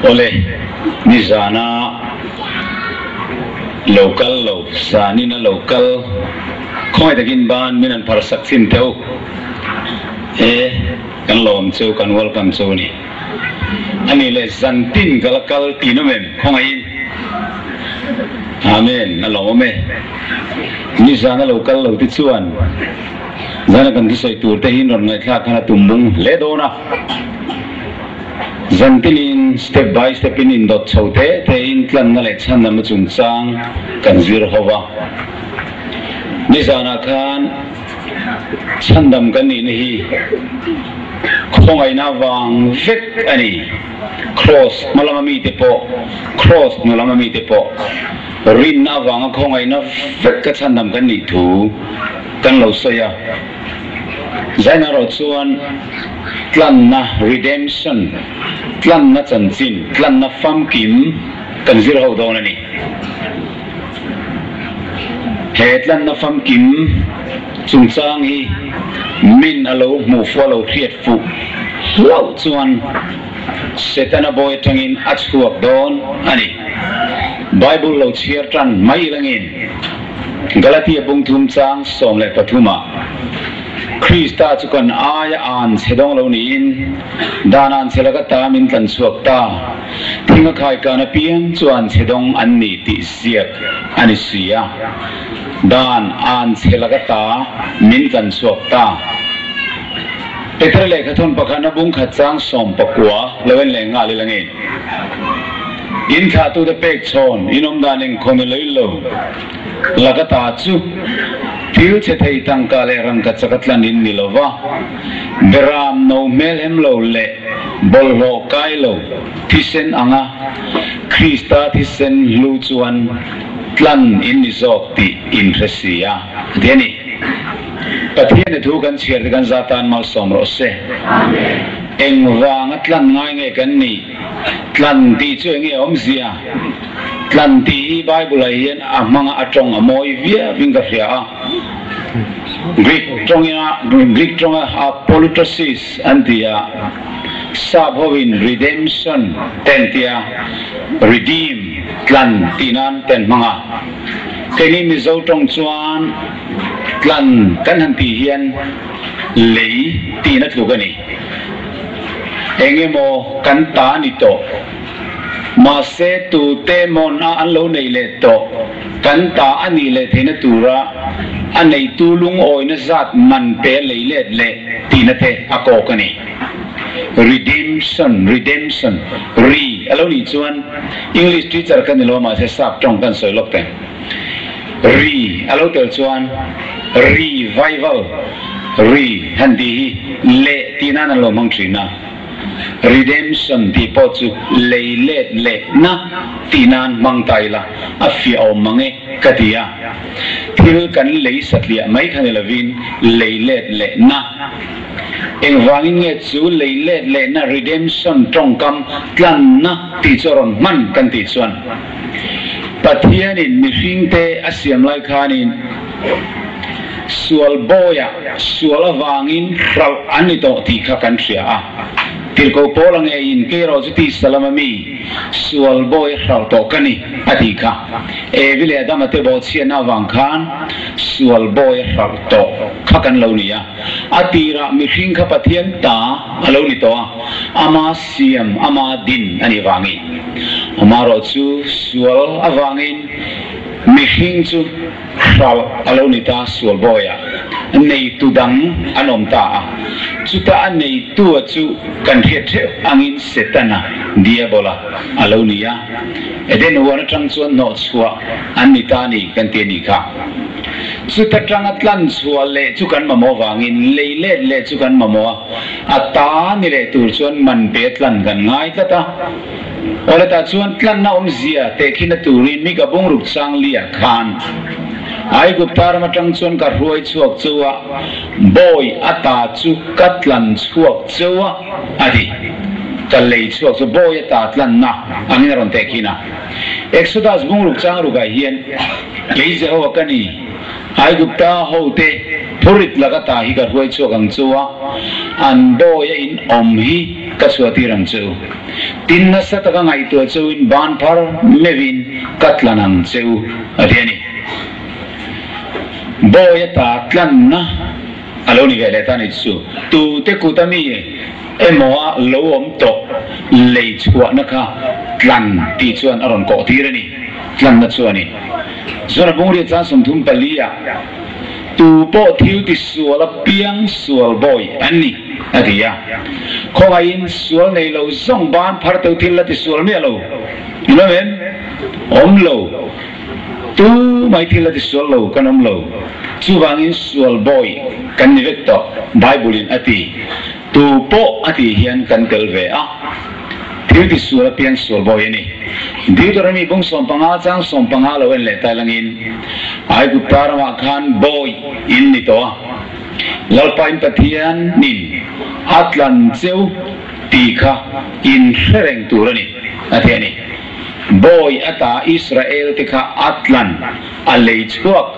Awle, nizana lo kal lo, zanina lo kal, khawngaih takin ban min han phar sak chin teh u. E, kan lawm chu, kan welcome chu a ni. A nih leh zantin ka la kal tih nawm em? Khawngaihin. Amen, a lawmawm e. Nizana lo kal lo te chuan zana kan thusawi tur te hi rawn ngaihthlak khan a tum bung hle dawn a. Zantinin step by step in indawt chho te te in tlanna leh chhandamna chungchang kan zir ho va. Nizanah khan chhandam kan nihna hi khawngaihna vang vek a ni. Kraws hma lama mite pawh, kraws hnu lama mite pawh rinna avanga khawngaihna vek ka chhandam kan nih thu kan lo sawi a. Zaina erawh chuan tlanna, redemption, tlanna chanchin, tlanna famkim kan zir ho dawn a ni. He tlanna famkim chungchang hi min a lo hmuh fuh a lo hriat fuh hlauh chuan Setana bawi atangin a chhuak dawn a ni. Bible lo chhiar tan mai langin Galatia bungthum chang 13 ah Krista chu kan aia an chhe dawng lo niin dan an chhe laka ta min tlan chhuak ta. Thing a khai kan apiang chuan chhe dawng an ni tih ziak a ni si a. Dan an chhe laka ta min tlan chhuak ta. Peter lehkha thawn pakhatna bung khat chang 19 lo en leh nghal ila nge. In thlahtute pek chhawn in awm dan engkhaw ni lo lo laka ta chu thil chhe thei tangka leh rangka chaka tlan in ni lo va, beram no hmel hem lo leh bawlhhlawh kai lo thisen anga Krista thisen hlu chuan tlan in ni zawk tih in hre si a, a ti a ni. Pathian i thu kan chhiar te kan za tan malsawm rawh se. Engvanga tlan ngai nge kan nih? Tlan tih chu enge awmzia? Tlan tih hi Bible ah hian a hmanga a tawng a mawi viau in ka hria a. Greek tawngina Greek tawnga apolutrosis an ti a, sap hovin redemption te an ti a, redeem, tlan tih nan te an hmang a. Keini Mizo tawng chuan tlan kan han tih hian lei tihna tluk a ni. Engemaw kan ta ni tawh. Mahse tute mawn a an lo nei leh tawh, kan ta a nih leh theihna tura a neitu lungawina zat man pe a lei let leh tihna te a kawk a ni. Redemption, redemption, ri a lo nih chuan English teacher ka ni lo mahse sap tawng kan sawi lawk teh. Ri a lo tel chuan revival, ri han tih hi leh tih nan an lo hmang thin a. Redemption tih pawh chu lei let leh na tih nan hmang ta ila a fiah awm mang e ka ti a. Thil kan lei satliah mai kha ni lovin lei let leh na. Engvangin nge chu lei let leh na redemption tawngkam tlanna tih chu a rawn hman kan tih chuan Pathianin mihringte a siam lai khanin Sual bawiah sual avangin hralh an ni tawh tih kha kan hria a. Tirhkoh Paula ngeiin kei erawh chu tisa lama mi sual bawi hralh tawh ka ni a tih kha. Evi leh Adama te bawhchhiatna avang khan sual bawi hralh tawh kha kan lo ni a. A tirah mihring kha Pathian ta a lo ni tawh a, ama siam, ama din a nih vangin. Amaherawh chu sual avangin mihring chu Hralh a lo ni ta sual bawiah neitu dang an awm ta a, chuta a neitua chu kan hriat theuh angin Setana, Diabola, a lo ni a. Eden huan atang chuan hnawhchhuah an ni ta ni kan ti a nih kha. Chuta tanga tlan chhuah leh chu kan mamawh vangin lei let leh chu kan mamawh a, a ta ni leh tur chuan man pe tlan kan ngai tlat a. Awletah chuan tlanna awmzia tehkhina turin mi ka bungruk chang lia khan Aigupta ram atang chuan ka hruai chhuak cheu a, bawi a ta chu ka tlan chhuak cheu a, a ti. Ka lei chhuak chu bawi a ta tlanna angin a rawn tehkhin a. Exodus bungruk chang rukah hian, Kei Jehovah ka ni, Aigupta hote. Phurit laka ta hi ka hruai chhuak ang chu a, an bawia in awm hi ka chhuahtir ang che u. Tin nasa taka ngaihtuah cheu in ban phar meuhin ka tlan ang che u, a ti a ni. Bawia ta tlanna a lo ni ve leh ta ni chu. Tute kut a mi emaw a lo awm tawh lei chhuahna kha tlan tih chuan a rawn kawh tir a ni. Tlanna chu a ni. Zora Bungriat chang 34 ah tu pawh thil ti sual a piang sual bawi an ni, a ti a. Khawngaihin sual nei lo zawng ban phar teu thil la ti sual miah lo. In awm em? Awm lo. Tu mai thil la ti sual lo kan awm lo. Chuvangin sual bawi kan ni vek tawh, Bible-in a ti. Tu pawh a tih hian kan tel ve a, thil ti sual apiang sual bawi a ni. Deuteronomy bung 15 chang 15 lo en leh ta langin, Aigupta ramah khan bawi in ni tawh a, Lalpa in Pathianin a tlan cheu tih kha in hre reng tur a ni, a ti a ni. Bawi ata Israel te kha a tlan, a lei chhuak,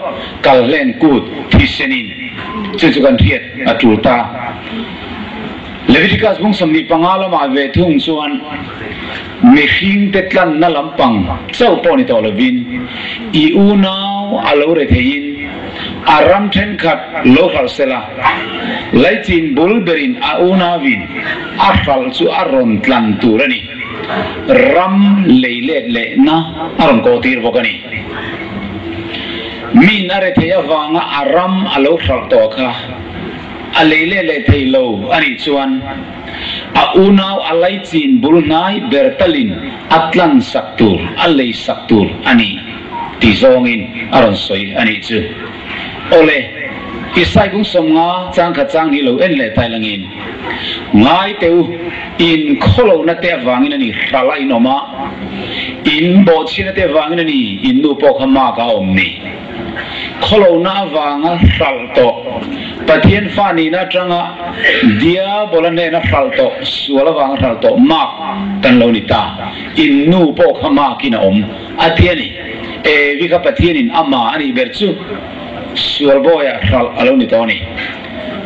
kalhlen kut thisenin chu chu kan hriat a tul ta. Leviticus bung 25 lamah ve thung chuan mihring te tlanna lampang chauh pawh ni tawh lovin i unau a lo re theiin a ram thenkhat lo hralh sela, laichin bul berin a unauin a hralh chu a rawn tlan tur a ni. Ram lei let lehna a rawn kawh tir bawk a ni. Min a re thei avanga a ram a lo hralh tawh kha a lei let leh thei lo a nih chuan a unau a laichin bul hnai ber talin a tlan sak tur, a lei sak tur a ni tih zawngin a rawn sawi a nih chu. Awle, Isai kung 50 chang khat chang hi lo en leh tai langin, Ngai teh u, in khawlohna te avangin a ni hralh a in awm a, in bawhchhiatna te avangin a ni in nu pawh kha mak a awm ni. Khawlohna avanga hralh tawh, Pathian fa nihna atanga Diabola hnena hralh tawh, sual avanga hralh tawh mak kan lo ni ta. In nu pawh kha makin a awm a ti a ni. Evi kha Pathianin ama a nih ber chu sual bawiah hralh a lo ni tawh a ni.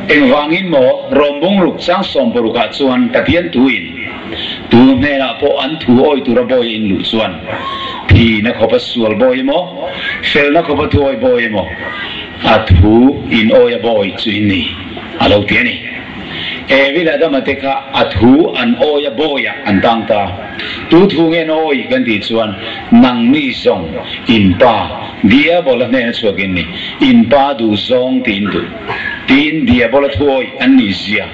Engvangin maw Rom bungruk chang 16 ah chuan Pathian tuin tu hnenah pawh an thu awi tura bawi in luh chuan thihna khawpa sual bawi emaw, felna khawpa thu awi bawi emaw a thu in awi a bawi chu in ni a lo ti a ni. Evi leh Adama te kha a thu an awi a bawiah an tang ta. Tu thu nge an awi kan tih chuan nangni zawng in pa Diabola hnena chhuak in ni, in pa duh zawng tiin duh. Tiin Diabola thu awi an nih zia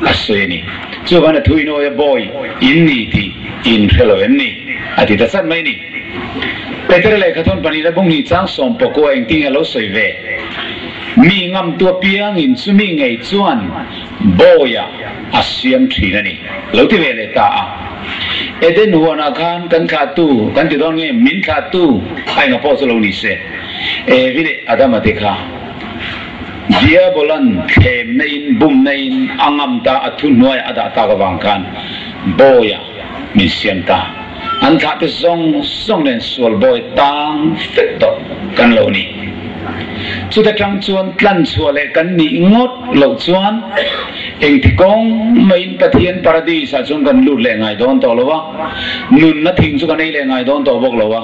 a sawi a ni. Chuvan a thu in awi a bawi in ni tih in hre lo em ni? A ti ta chat mai a ni. Petera lehkha thawn pahnih la bung hnih chang 19 engtin nge a lo sawi ve? Mi ngamtu apiangin chumi ngei chuan bawiah a siam thin a ni. Lo ti ve leh ta a. Eden huanah khan kan thlahtu kan ti dawn nge min thlahtu a enga pawh chu lo ni se. Evi leh Adama te kha Diabolan thlemna in bumna in a ngam ta a thuhnuaiah a dah tak avang khan bawiah min siam ta. An thlah te zawng zawng nen sual bawi tang fek tawh kan lo ni. Chuta tang chuan tlan chhuah leh kan nih ngawt loh chuan engti kawng maiin Pathian Paradis ah chuan kan lut leh ngai dawn tawh lo a, nunna thing chu kan ei leh ngai dawn tawh bawk lo a.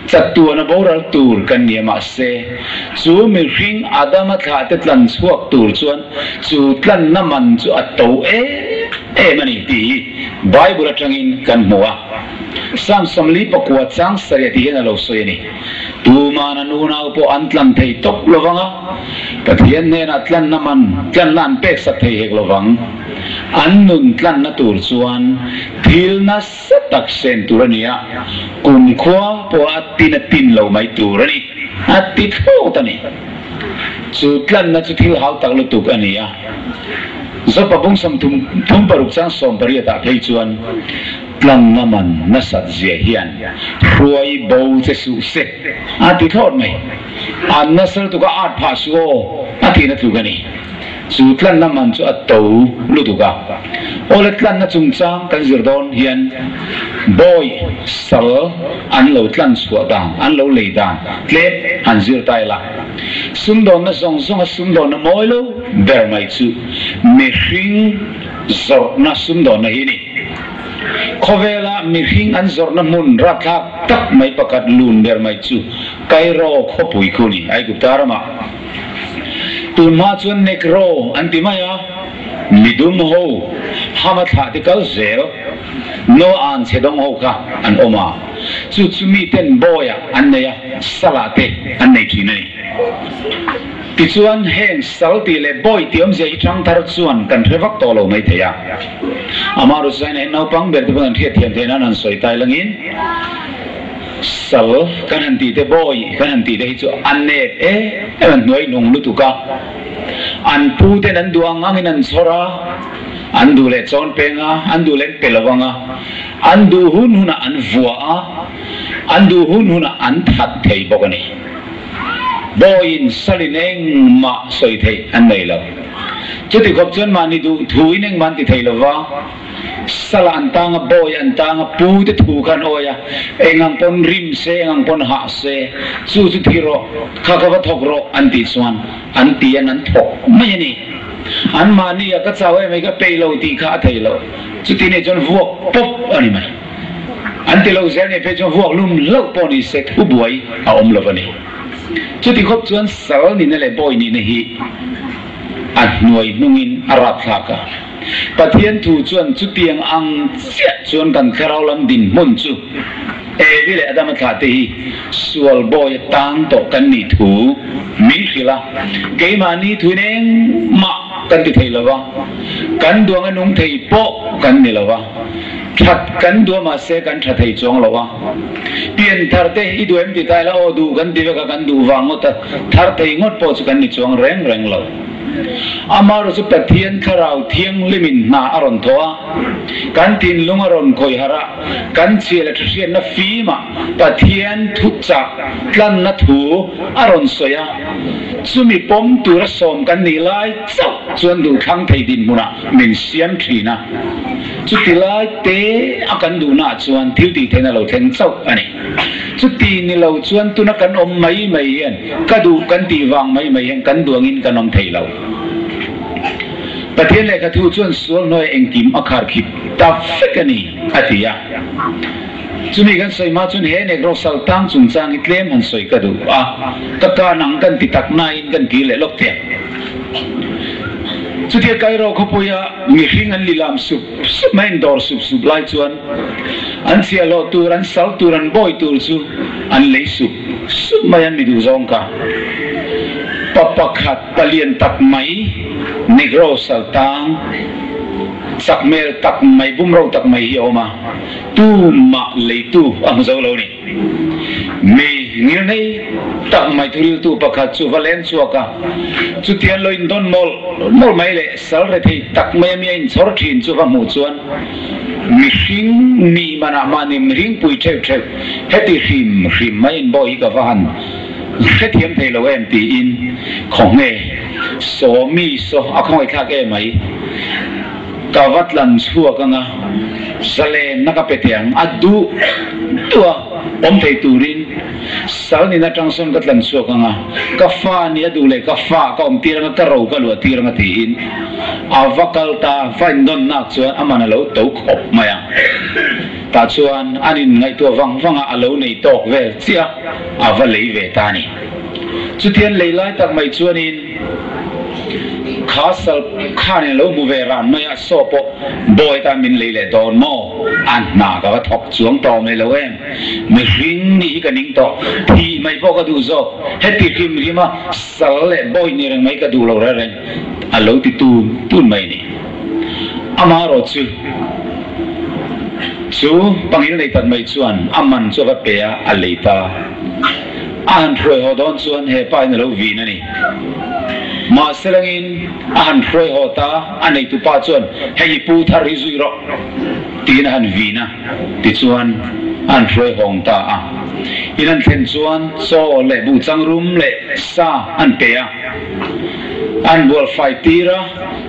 Chatuan a boral tur kan ni a mahse chu mihring Adama thlah te tlan chhuak tur chuan chu tlanna man chu a to em em a ni tih hi Bible atangin kan hmu a. Psalm 49 chang sarih tih hian a lo sawi a ni. Tuman an unau pawh an tlan thei tawp lovang a, Pathian hnenah tlanna man tlanna an pek sak thei hek lovang. An nun tlanna tur chuan thil nasa tak sen tur a ni a, kumkhua pawh a tin a tin lo mai tur a ni, a ti thlawt a ni. Chu tlanna chu thil hau tak lutuk a ni a. Zopa bung 36 chang 18 ah phei chuan tlanna man nasat zia hian hruai bo che suh se a ti thlawt mai. An nasa lutuk a at phah suh aw a tihna tluk a ni. Chu tlanna man chu a to lutuk a. Awle tlanna chungchang kan zir dawn hian bawi sal an lo tlan chhuah dan, an lo lei dan tlem han zir ta ila. Sumdawnna zawng zawnga sumdawnna mawi lo ber mai chu mihring zawrhna sumdawnna hi a ni. Khawvela mihring an zawrhna hmun rapthlak tak mai pakhat lun ber mai chu Cairo khawpui khu a ni, Aigupta ramah. Tun hma chuan Negro an ti mai a, midum ho hama thlah te kal zel, Noah an chhe dawng ho kha an awm a, chu chu miten bawiah an nei a, salah te an nei thin a ni. Tichuan heng sal tih leh bawi tih awmzia hi thangthar chuan kan hre vak tawh lo mai thei a. Amah Rusaina hi naupang ber te pawn an hriat thiam theih nan an sawi tai langin sal kan han tih te bawi kan han tih te hi chu a nep em em an hnuai hnung lutuk a, an pu ten an duh ang angin an chhawr a, An duh leh chawn peng a, an duh leh an pe lo ang a, an duh hun hunah an vuah a, an duh hun hunah an that thei bawk a ni. Bawiin salin engmah sawi theih an nei lo. Chuti khawp chuan mahni duh thuin engmah an ti thei lo va, sala an tang a, bawi an tang a, pu te thu kha an awi a, eng ang pawn rim se, eng ang pawn hah se, chu chu thi rawh, kha kha va thawk rawh an tih chuan an ti an an thawk mai a ni. An mahni a ka chau em hei ka peih lo tih kha a thei lo. Chuti nih chuan vuak pawp a ni mai. An ti lo zel nih phei chuan vuak lum hlauh pawh ni se thu buai a awm lo a ni. Chuti khawp chuan sal nihna leh bawi nihna hi a hnuai hnungin a rapthlak a. Pathian thu chuan chutiang ang chiah chuan kan thlarau lam dinhmun chu Evi leh Adama thlah te hi sual bawi a tang tawh kan nih thu min hrilh a, keimahni thuin engmah kan ti thei lo va, kan duang a nung thei pawh kan ni lo va, that kan duah mahse kan tha thei chuang lo a, pian thar te i duh em ti ta ila aw duh kan ti vek a, kan duh vang ngawt a, thar thei ngawt pawh chu kan ni chuang reng reng lo. Amaherawhchu Pathian Thlarau Thianghlimin hna a rawn thawh a, kan thinlung a rawn khawih harh a, kan chhiah leh thahriatna fimah Pathian thuchah tlanna thu a rawn sawi a, chumi pawm tura sawm kan nih lai chauh chuan duhthlang thei dinhmunah min siam thin a, chuti lai te a kan duhnaah chuan thil tih theihna lo thleng chauh a ni. Chuti ni lo chuan tuna kan awm mai mai hian ka duh kan tih vang mai mai hian kan duh angin kan awm thei lo. Pathian lehkha thu chuan sual hnuaia engkim a khar khip ta vek a ni, a ti a. Chumi kan sawi hma chuan he Negro sal tang chungchang hi tlem han sawi ka duh a, ka kan ang kan ti tak nain kan kir leh lawk thei. Chutia Cairo khawpuia mihring an lilam sup sup mai an dawr sup sup lai chuan an chhiahhlawh tur, an sal tur, an bawi tur chu an lei sup sup mai an mi duh zawng kha. Pa pakhat palian tak mai Negro sal tang chak hmel tak mai bumro tak mai hi a awm a, tumah leitu a hmu zo lo ni. Mi ngilnei tak mai thuriltu pakhat chu va leng chhuak a, chutiang lo indawn mawlh mawlh mai leh sal rethei tak mai a mi a inchhawr thin chu va hmuh chuan mihring nih manah mahni mihring pui theuh theuh heti hrim hrim mai in bawi hi ka va han hrethiam thei lo em tiin khawnge saw mi saw a khawngaihthlak em mai. Ka va tlan chhuak anga zalenna ka pe teh ang, a duh duh a awm thei turin sal nin atang sawn ka tlan chhuak anga ka fa nih a duh leh ka fa ka awm tir anga ka ro ka luah tir anga tiin a va kal ta, va indawn nak chuan a man a lo to khawp mai a, tah chuan an in ngaihtuah vang vang a, a lo nei tawk vel chiah a va lei ve ta a ni. Chutian lei lai tak mai chuanin. Kha sal khan in lo hmu ve ran mai a, saw pawh bawi tan min lei leh dawn maw? A hna ka va thawk chuang tawh mai lo em? Mihring nih hi ka ning tawh, thih mai pawh ka duh zawk, heti hrim hrim a sal leh bawi ni reng mai ka duh lo reng reng a lo ti tun tun mai a ni. Amaherawh chu chu pangil nei tak mai chuan a man chu a va pe a, a lei ta. A han hruai haw dawn chuan he pa in a lo vin a ni. Mahse langin a han hruai haw ta, a neitu pa chuan hei i pu thar hi zui rawh tiin a han vin a, tichuan a han hruai hawng ta a. In an thlen chuan chaw leh buhchang rum leh sa an pe a, an bualfai tir a.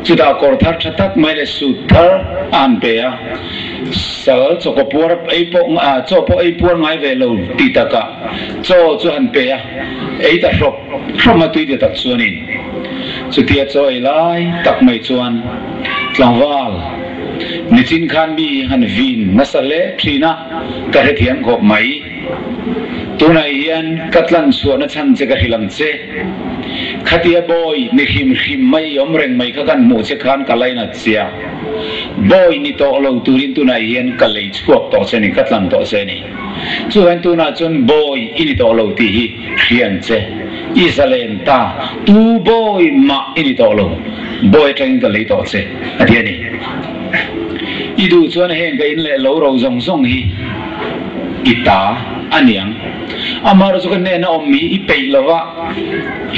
Chutah kawr thar tha tak mai leh suit thar a han pe a, sal chawkaw puar ei pawh chaw pawh ei puar ngai ve lo tih takah chaw chu han pe a, ei ta hrawp hrawp a tui ti tak chuanin chutia chaw ei lai tak mai chuan tlangval nichin khan mi han vin nasa hle thin a, ka hrethiam khawp mai. Tunah hian ka tlan chhuahna chhan che ka hrilh ang che. Khatia bawi ni hrim hrim mai i awm reng mai kha kan hmuh che khan ka lainat sia. Bawi ni tawh lo turin tunah hian ka lei chhuak tawh che ni, ka tlan tawh che ni. Chuvain tunah chuan bawi i ni tawh lo tih hi hrian che. I zalen ta, tu bawi mah i ni tawh lo, bawi atangin ka lei tawh che, a ti a ni. I duh chuan heng ka in leh lo ro zawng zawng hi i ta a niang. Amaherawhchu chu ka hnena awm hi i peih lo va,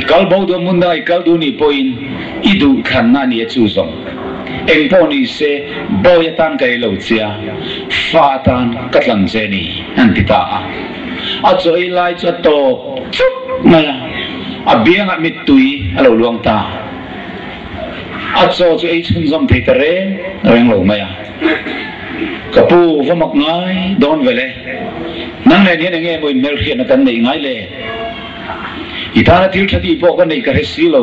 i kal bo duh a hmun dangah i kal duh nih pawhin i duh thlanna a ni a chu zawng. Eng pawh ni se bawi atan ka ei lo che a, fa atan ka tlang che a ni, an ti ta a. A chaw ei lai chu a tawp chup mai a, a biangah mittui a lo luang ta. A chaw chu ei chhunzawm thei ta reng reng lo mai a. Ka pu, va mak ngai dawn vel e. Nang nen hian enge maw inhmelhriatna kan neih ngai le? I tana thil tha tih pawh ka neih ka hre si lo.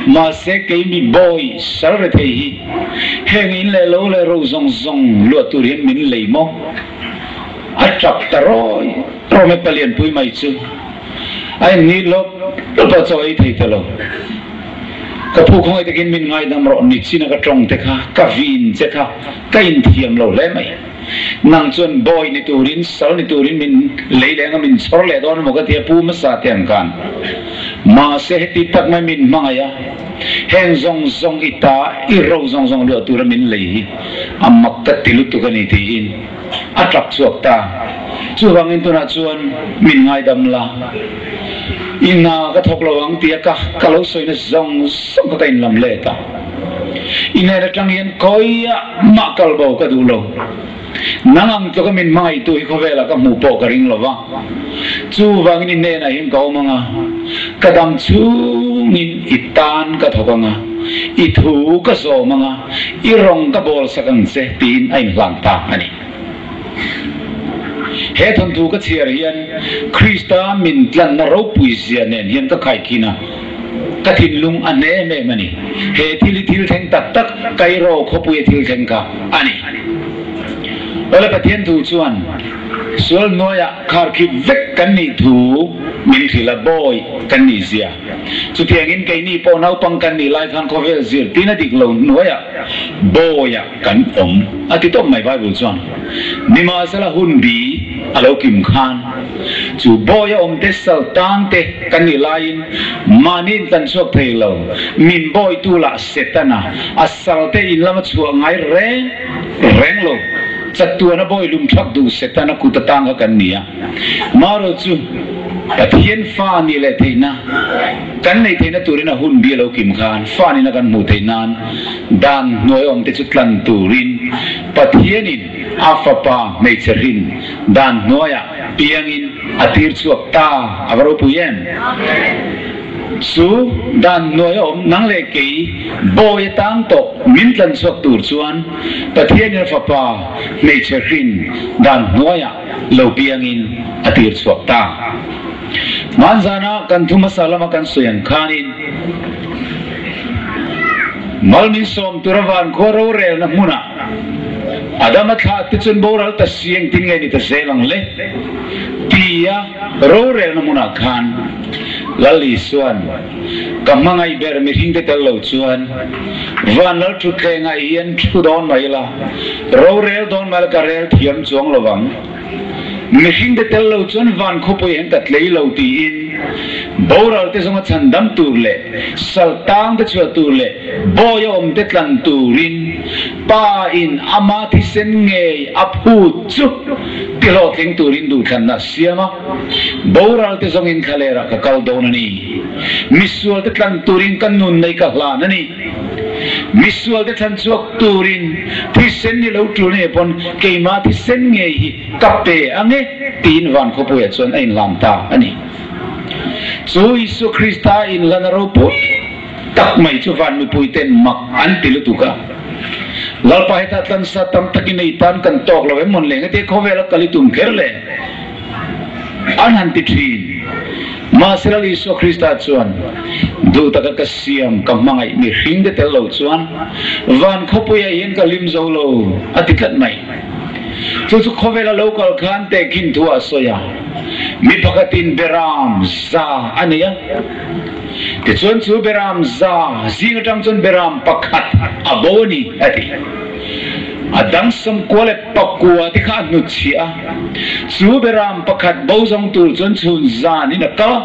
Mahse kei mi bawi sal re thei hi heng in leh lo leh ro zawng zawng luah tur hian min lei maw? A tap ta rawi rawm e palianpui mai chu a innih lawp lawp a chaw ei thei ta lo. Ka phu khawngaih takin min ngaidam rawh ni chin a ka tawng te kha ka vin che kha ka inthiam lo hle mai. Nang chuan bawi ni turin sal ni turin min lei leh anga min chhawr leh dawn emaw ka ti a pu hmasa te ang khan. Mahse heti tak mai min hmangaih a, heng zawng zawng i ta i ro zawng zawng luah tura min lei hi a mak ka ti lutuk a ni tiin a tap chhuak ta. Chuvangin tunah chuan min ngaidam la, i hna ka thawk lo ang tia ka ka lo sawina zawng zawng kha ka inlam let a. I hnen atang hian khawiah mah kal bo ka duh lo. Nang ang tluka min hmangaihtu hi khawvelah ka hmuh pawh ka ring lo va. Chuvangin i hnenah hian ka awm ang a, ka dam chhungin i tan ka thawk ang a, i thu ka zawm ang a, i rawng ka bawl sak ang che tiin a inhlan ta a ni. He thawnthu ka chhiar hian Krista min tlanna ropui zia nen hian ka khaikhin a, ka thinlung a hne em em a ni. He thil hi thil thleng tak tak Cairo khawpuia thil thleng kha a ni. Awle Pathian thu chuan sual hnuaiah kharkhip vek kan nih thu min hrilh a, bawi kan nih zia. Chutiangin keini pawh naupang kan nih lai khan khawvel zirtin a dik lo hnuaiah bawiah kan awm a ti tawp mai Bible chuan. Nimahsela hun bi a lo kim khan chu bawi a awm te sal tang te kan nih laiin mahni in kan chhuak thei lo, min bawitu lah Setana a sal te in lama chhuah ngai reng reng lo, chatuana bawi lum thak duh Setana kut atang kha kan ni a. Marawh chu Pathian fa nih leh theihna kan neih theihna turin a hun bi a lo kim khan fa nihna kan hmuh theih nan dan hnuai awm te chu tlan turin Pathianin a fapa hmeichhe hrin dan hnuaiah piangin a tir chhuak ta a va ropui em? Chu dan hnuai a awm nang leh kei bawi atang tawh min tlan chhuak tur chuan Pathianin a fapa hmeichhe hrin dan hnuaiah lo piangin a tir chhuak ta. Hmanzana kan thu hmasa lama kan sawi ang khanin Malminsawm tura vankhua rorelna hmunah Adama thlah te chuan boral ta si engtin nge ni ta zel ang le? tia rorelna hmunah khan Lal Isuan ka hmangaih ber mihring te tel lo chuan van lal thutthlengah hian thu dawn mai ila, rorel dawn mai ila ka rel thiam chuang lo vang. Mihring te tel lo chuan van khawpui hian ka tlei lo tiin boral te zawnga chhan dam tur leh sal tang te chhuah tur leh bawi a awm te tlan turin Pa in ama thisen ngei a phut chu ti hlawhtling turin duhthlanna a siam a, boral te zawngin thlalerah ka kal dawn a ni. Misual te tlan turin ka nun nei ka hlan a ni. Misual te thlan chhuak turin thisen ni lo tul nge pawn keimah thisen ngei hi ka pe ang e tiin van khawpuiah chuan a inhlan ta a ni. Chu Isua Krista inhlan a ropui. tak mai chu van mipui ten mak an ti lutuk a. Lalpa hetah tlansa tam takin ei tan kan tawk lo em mawn le nge tia khawvela kal i tum kher le? An han ti thin. Mahse Lal Isua Krista chuan, Duh taka ka siam ka hmangaih mihring te tel lo chuan van khawpuiah hian ka hlim zo lo a ti tlat mai. Chu chu khawvela lo kal khan tehkhin thu a sawi a, mi pakhatin beram za a nei a. Tichuan chu beram za zing atang chuan beram pakhat a bo a ni a ti. A dang 90 leh pakua te kha a hnutchhiah a, chu beram pakhat bo zawng tur chuan chhun zanin a kal a,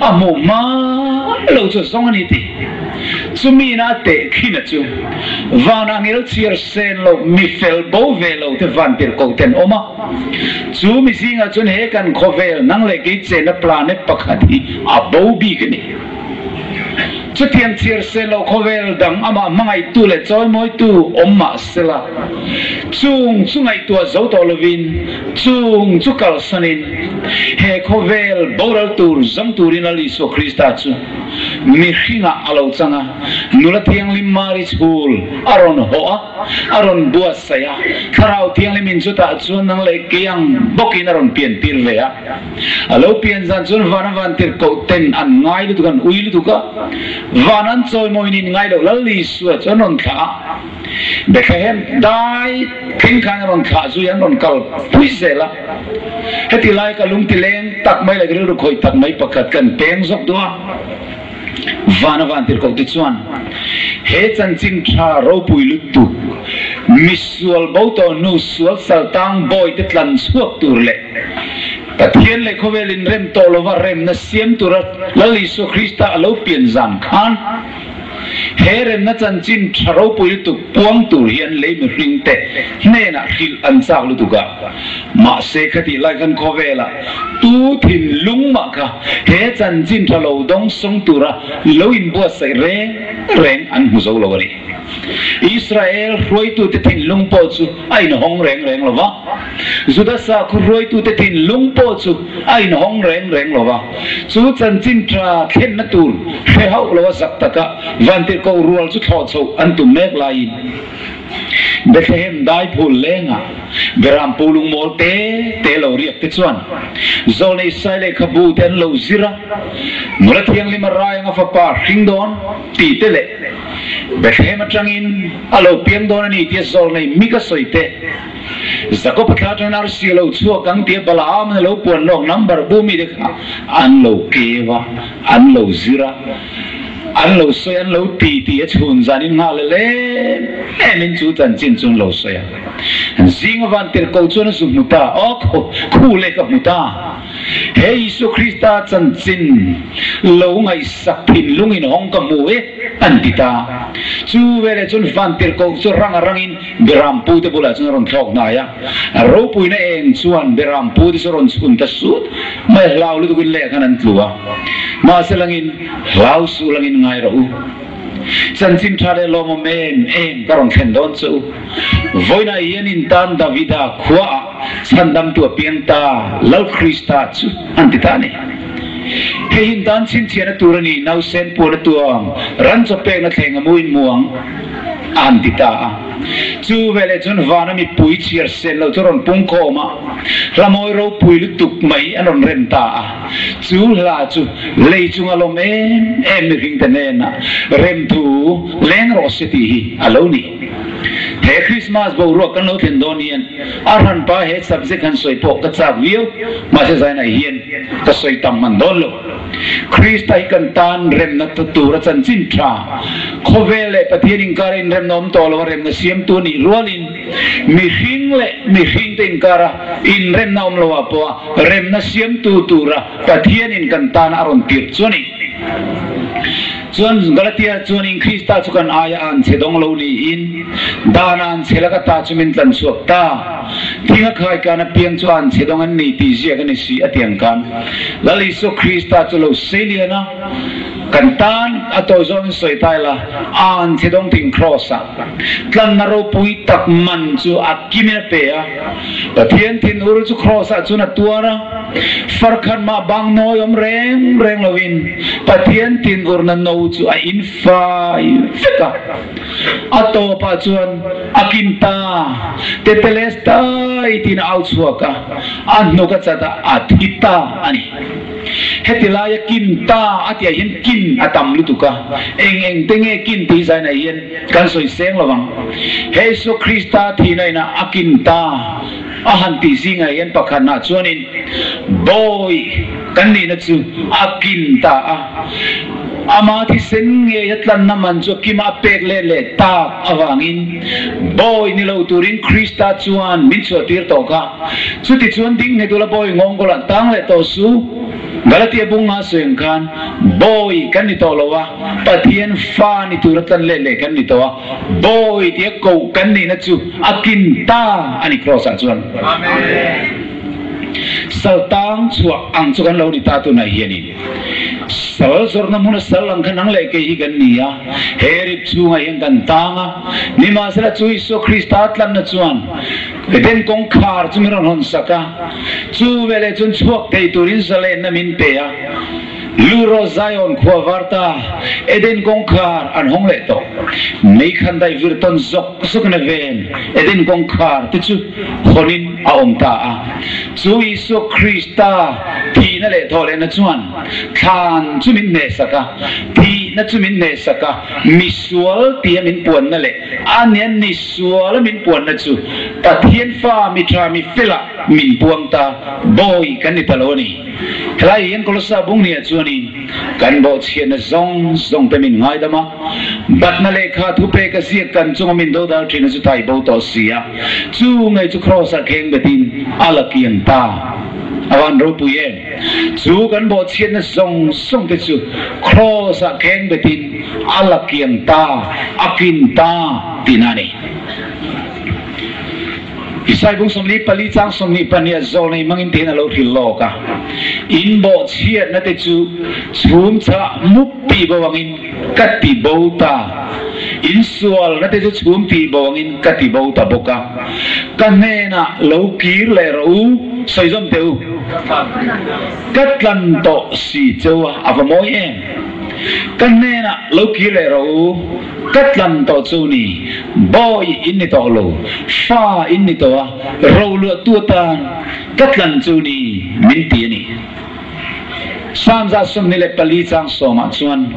a hmuh hma lo chu a zawng a ni ti. Chumi ina a tehkhin a chu vanah ngel chhiar sen lo mi fel bo ve lo te van tirh ko ten awm a, chu mi zingah chuan he kan khawvel nang leh kei chenna planet pakhat hi a bo bik a ni. Chutiang chhiar sen lo khawvel dang amah hmangaihtu leh chawimawitu awm mah sela, chung chu ngaihtuah zo tawh lovin, chung chu kalsanin he khawvel boral tur zawng turin Lal Isua Krista chu mihringah a lo chang a, nula thianghlim Mari chhul a rawn hawh a, a rawn buatsaih a, Thlarau Thianghlimin chutah chuan nang leh kei ang bawkin a rawn piantir ve a. A lo pian zan chuan van a van tir koh ten an ngai lutuk, an ui lutuk a, van an chawimawiin in ngai loh Lal Isua chu an rawn thlah a, Bethlehem dai thleng khan an rawn thlah zui, an rawn kal pui zel a. Heti lai ka lungti leng tak mai leh rilru khawih tak mai pakhat kan peng zawk duh a. Van a van tir koh te chuan he chanchin tha ropui lutuk misual bo tawh hnu sual saltang bawi te tlan chhuak tur leh Pathian leh khawvel in rem tawh lova remna siam tura Lal Isua Krista a lo pian zan khan He remna chanchin tha ropui lutuk puang tur hian lei mihring te hnenah hrilh an chak lutuk a, mahse khatih lai khan khawvelah tu thinlung mah kha he chanchin tha lo dawng sawng tura lo inbuatsaih reng reng an hmu zo lo a ni. Israel hruaitute thinlung pawh chu a inhawng reng reng lo va, Juda sakhaw hruaitute thinlung pawh chu a inhawng reng reng lo va. Chu chanchin tha thlenna tur hre hauh lo a zak taka vantirhkoh rual chu thlawh chhoh an tum mek laiin Bethlehem daiphul lengah Beram pu lungmawl te te lo riak te chuan Zawlnei Sai lehkhabu te an lo zir a, Nula Thianghlim a rai anga fapa hring dawn tih te leh Bethlehem atangin a lo piang dawn a ni tia Zawlnei Mika sawi te Jakob-a thla atangin arsi a lo chhuak ang tia Balaam-in a lo puan lawk number bu mite kha an lo keu a, an lo zir a, an lo sawi, an lo ti ti a chhun zanin nghal el em emin chu chanchin chu an lo sawi a. Zinga van tirhkoh chuan a zu hmu ta, aw khu leh ka hmu ta, he Isua Krista chanchin lo ngaihsak thinlungin hawng ka hmu e an ti ta. Chu veleh chuan van tirhkoh chu rang a rangin Beram pute bulah chuan a rawn thlawk hnai a, a ropuina eng chuan Beram pute chu a rawn chhun ta sut mai a, hlau lutukin leh khan an tlu a. Mahse langin, hlau suh langin ngai rawh u. Chanchin tha leh lawmawm em em ka rawn thlen dawn che u. Vawiinah hian in tan Davida khuaah chhandamtu a piang ta, Lal Krista chu an ti ta a ni. Hei hi in tan chhinchhiahna tur a ni, nausen puan a tuang, ran chaw pekna thleng a mu in mu ang. A han ti ta a. Chu veleh chuan vana mipui chhiar sen lo chu a rawn pung khawm a, hla mawi ropui lutuk mai an rawn rem ta a. Chu hla chu lei chunga lawm em em mihring te hnenah remthu leng rawh se tih hi a lo ni. He Krismas boruak kan lo thlen dawn hian a hranpa he subject han sawi pawh ka chak viau, mahse zainah hian ka sawi tam hman dawn lo. Krista hi kan tan remna tura chanchin tha, khawvel leh Pathian inkara inremna awm tawh lo a remna siamtu a nih rualin mihring leh mihringte inkara inremna awm lo ah pawha remna siamtu tura Pathianin kan tana a rawn tirh chu a ni. Chuan Galatia chuanin Krista chu kan aia an che dawng lo niin dan an che laka ta chu min tlan chhuak ta. Thing a khai kan apiang chu an che dawng an ni tih ziak a ni si a tiang khan Lal Isua Krista chu lo sei lian a, kan tan a tawi zawngin sawi ta ila, an che dawng thing Kraws ah tlanna ropui tak man chu a kimin a pe a, Pathian thinur chu Kraws ah chuan a tuar a. Farkhat mah bang nawi awm reng reng loin Pathian tinurna no chu a in fai vek a. A tawpah chuan a kin ta, Tetelestai tiin a au chhuak a, a hnuk a chat a, a thi ta a ni. Heti laia kin ta a tihah hian kin a tam lutuk a, eng eng te nge kin tih zainah hian kan sawi seng lo vang. He Isua Krista thihna inah a kin ta a han tih zingah hian pakhatnah chuanin bawi kan nihna chu a kin ta a, ama thisen ngei a tlanna man chu a kima a pek let leh tak avangin bawi ni lo turin Krista chuan min chhuahtir tawh kha. Chutichuan ding nghet ula bawi nghawngkawlah tang leh tawh su. Galatia bunga sawi ang khan bawi kan ni tawh lo a, Pathian fa ni tura tlan let leh kan ni tawh a, bawi tia koh kan nihna chu a kin ta a ni Kraws ah chuan. Sal tang chhuah ang chu kan lo ni ta tunah hianin sal zawrhna hmuna sal ang kha nang leh kei hi kan ni a, he rip chhungah hian kan tang a, nimahsela chu Isua Krista tlanna chuan Eden kawngkhar chu min rawn hawn sak a, chu veleh chuan chhuak thei turin zalenna min pe a. Luro Zion khua var ta, Eden kawngkhar an hawng leh tawh. Meikhan daih vir tawn zawk zawkin a ven, Eden kawngkhar te chu hawnin a awm ta a. Chu Isua Krista thihna leh thawhlehna chuan thlan chu min hnehsak a, thihna chu min hnehsak a, misual tia min puanna leh a nian ni suala min puanna chu Pathian fa mi tha mi fela min puang ta bawi kan ni ta lo a ni. Helai hian Kolossa bungniah chuanin kan bawhchhiatna zawng zawng te min ngaidam a, batna lehkha thupek a ziak kan chunga min dodal thin a chu thai bo tawh si a, chu ngei chu Kraws ah kheng betin a la kiang ta. A van ropui em! Chu kan bawhchhiatna zawng zawng te chu Kraws ah kheng betin a la kiang ta, a kin ta tihna a ni. Isai bung 44 chang 22 ah zawl nei hmangin tihian a lo hrilh lawk a, In bawhchhiatna te chu chhum chah mup tih bo angin ka ti bo ta, in sualna te chu chhum tih bo angin ka ti bo ta bawk a, ka hnenah lo kir leh rawh u, sawi zawm teh u, ka tlan tawh si cheu a, a va mawi em? Ka hnenah lo kir leh rawh u, ka tlan tawh chu ni, bawi in ni tawh lo, fa in ni tawh a, roluahtu atan ka tlan chu ni, min ti a ni. Samza 24 chang sawmah chuan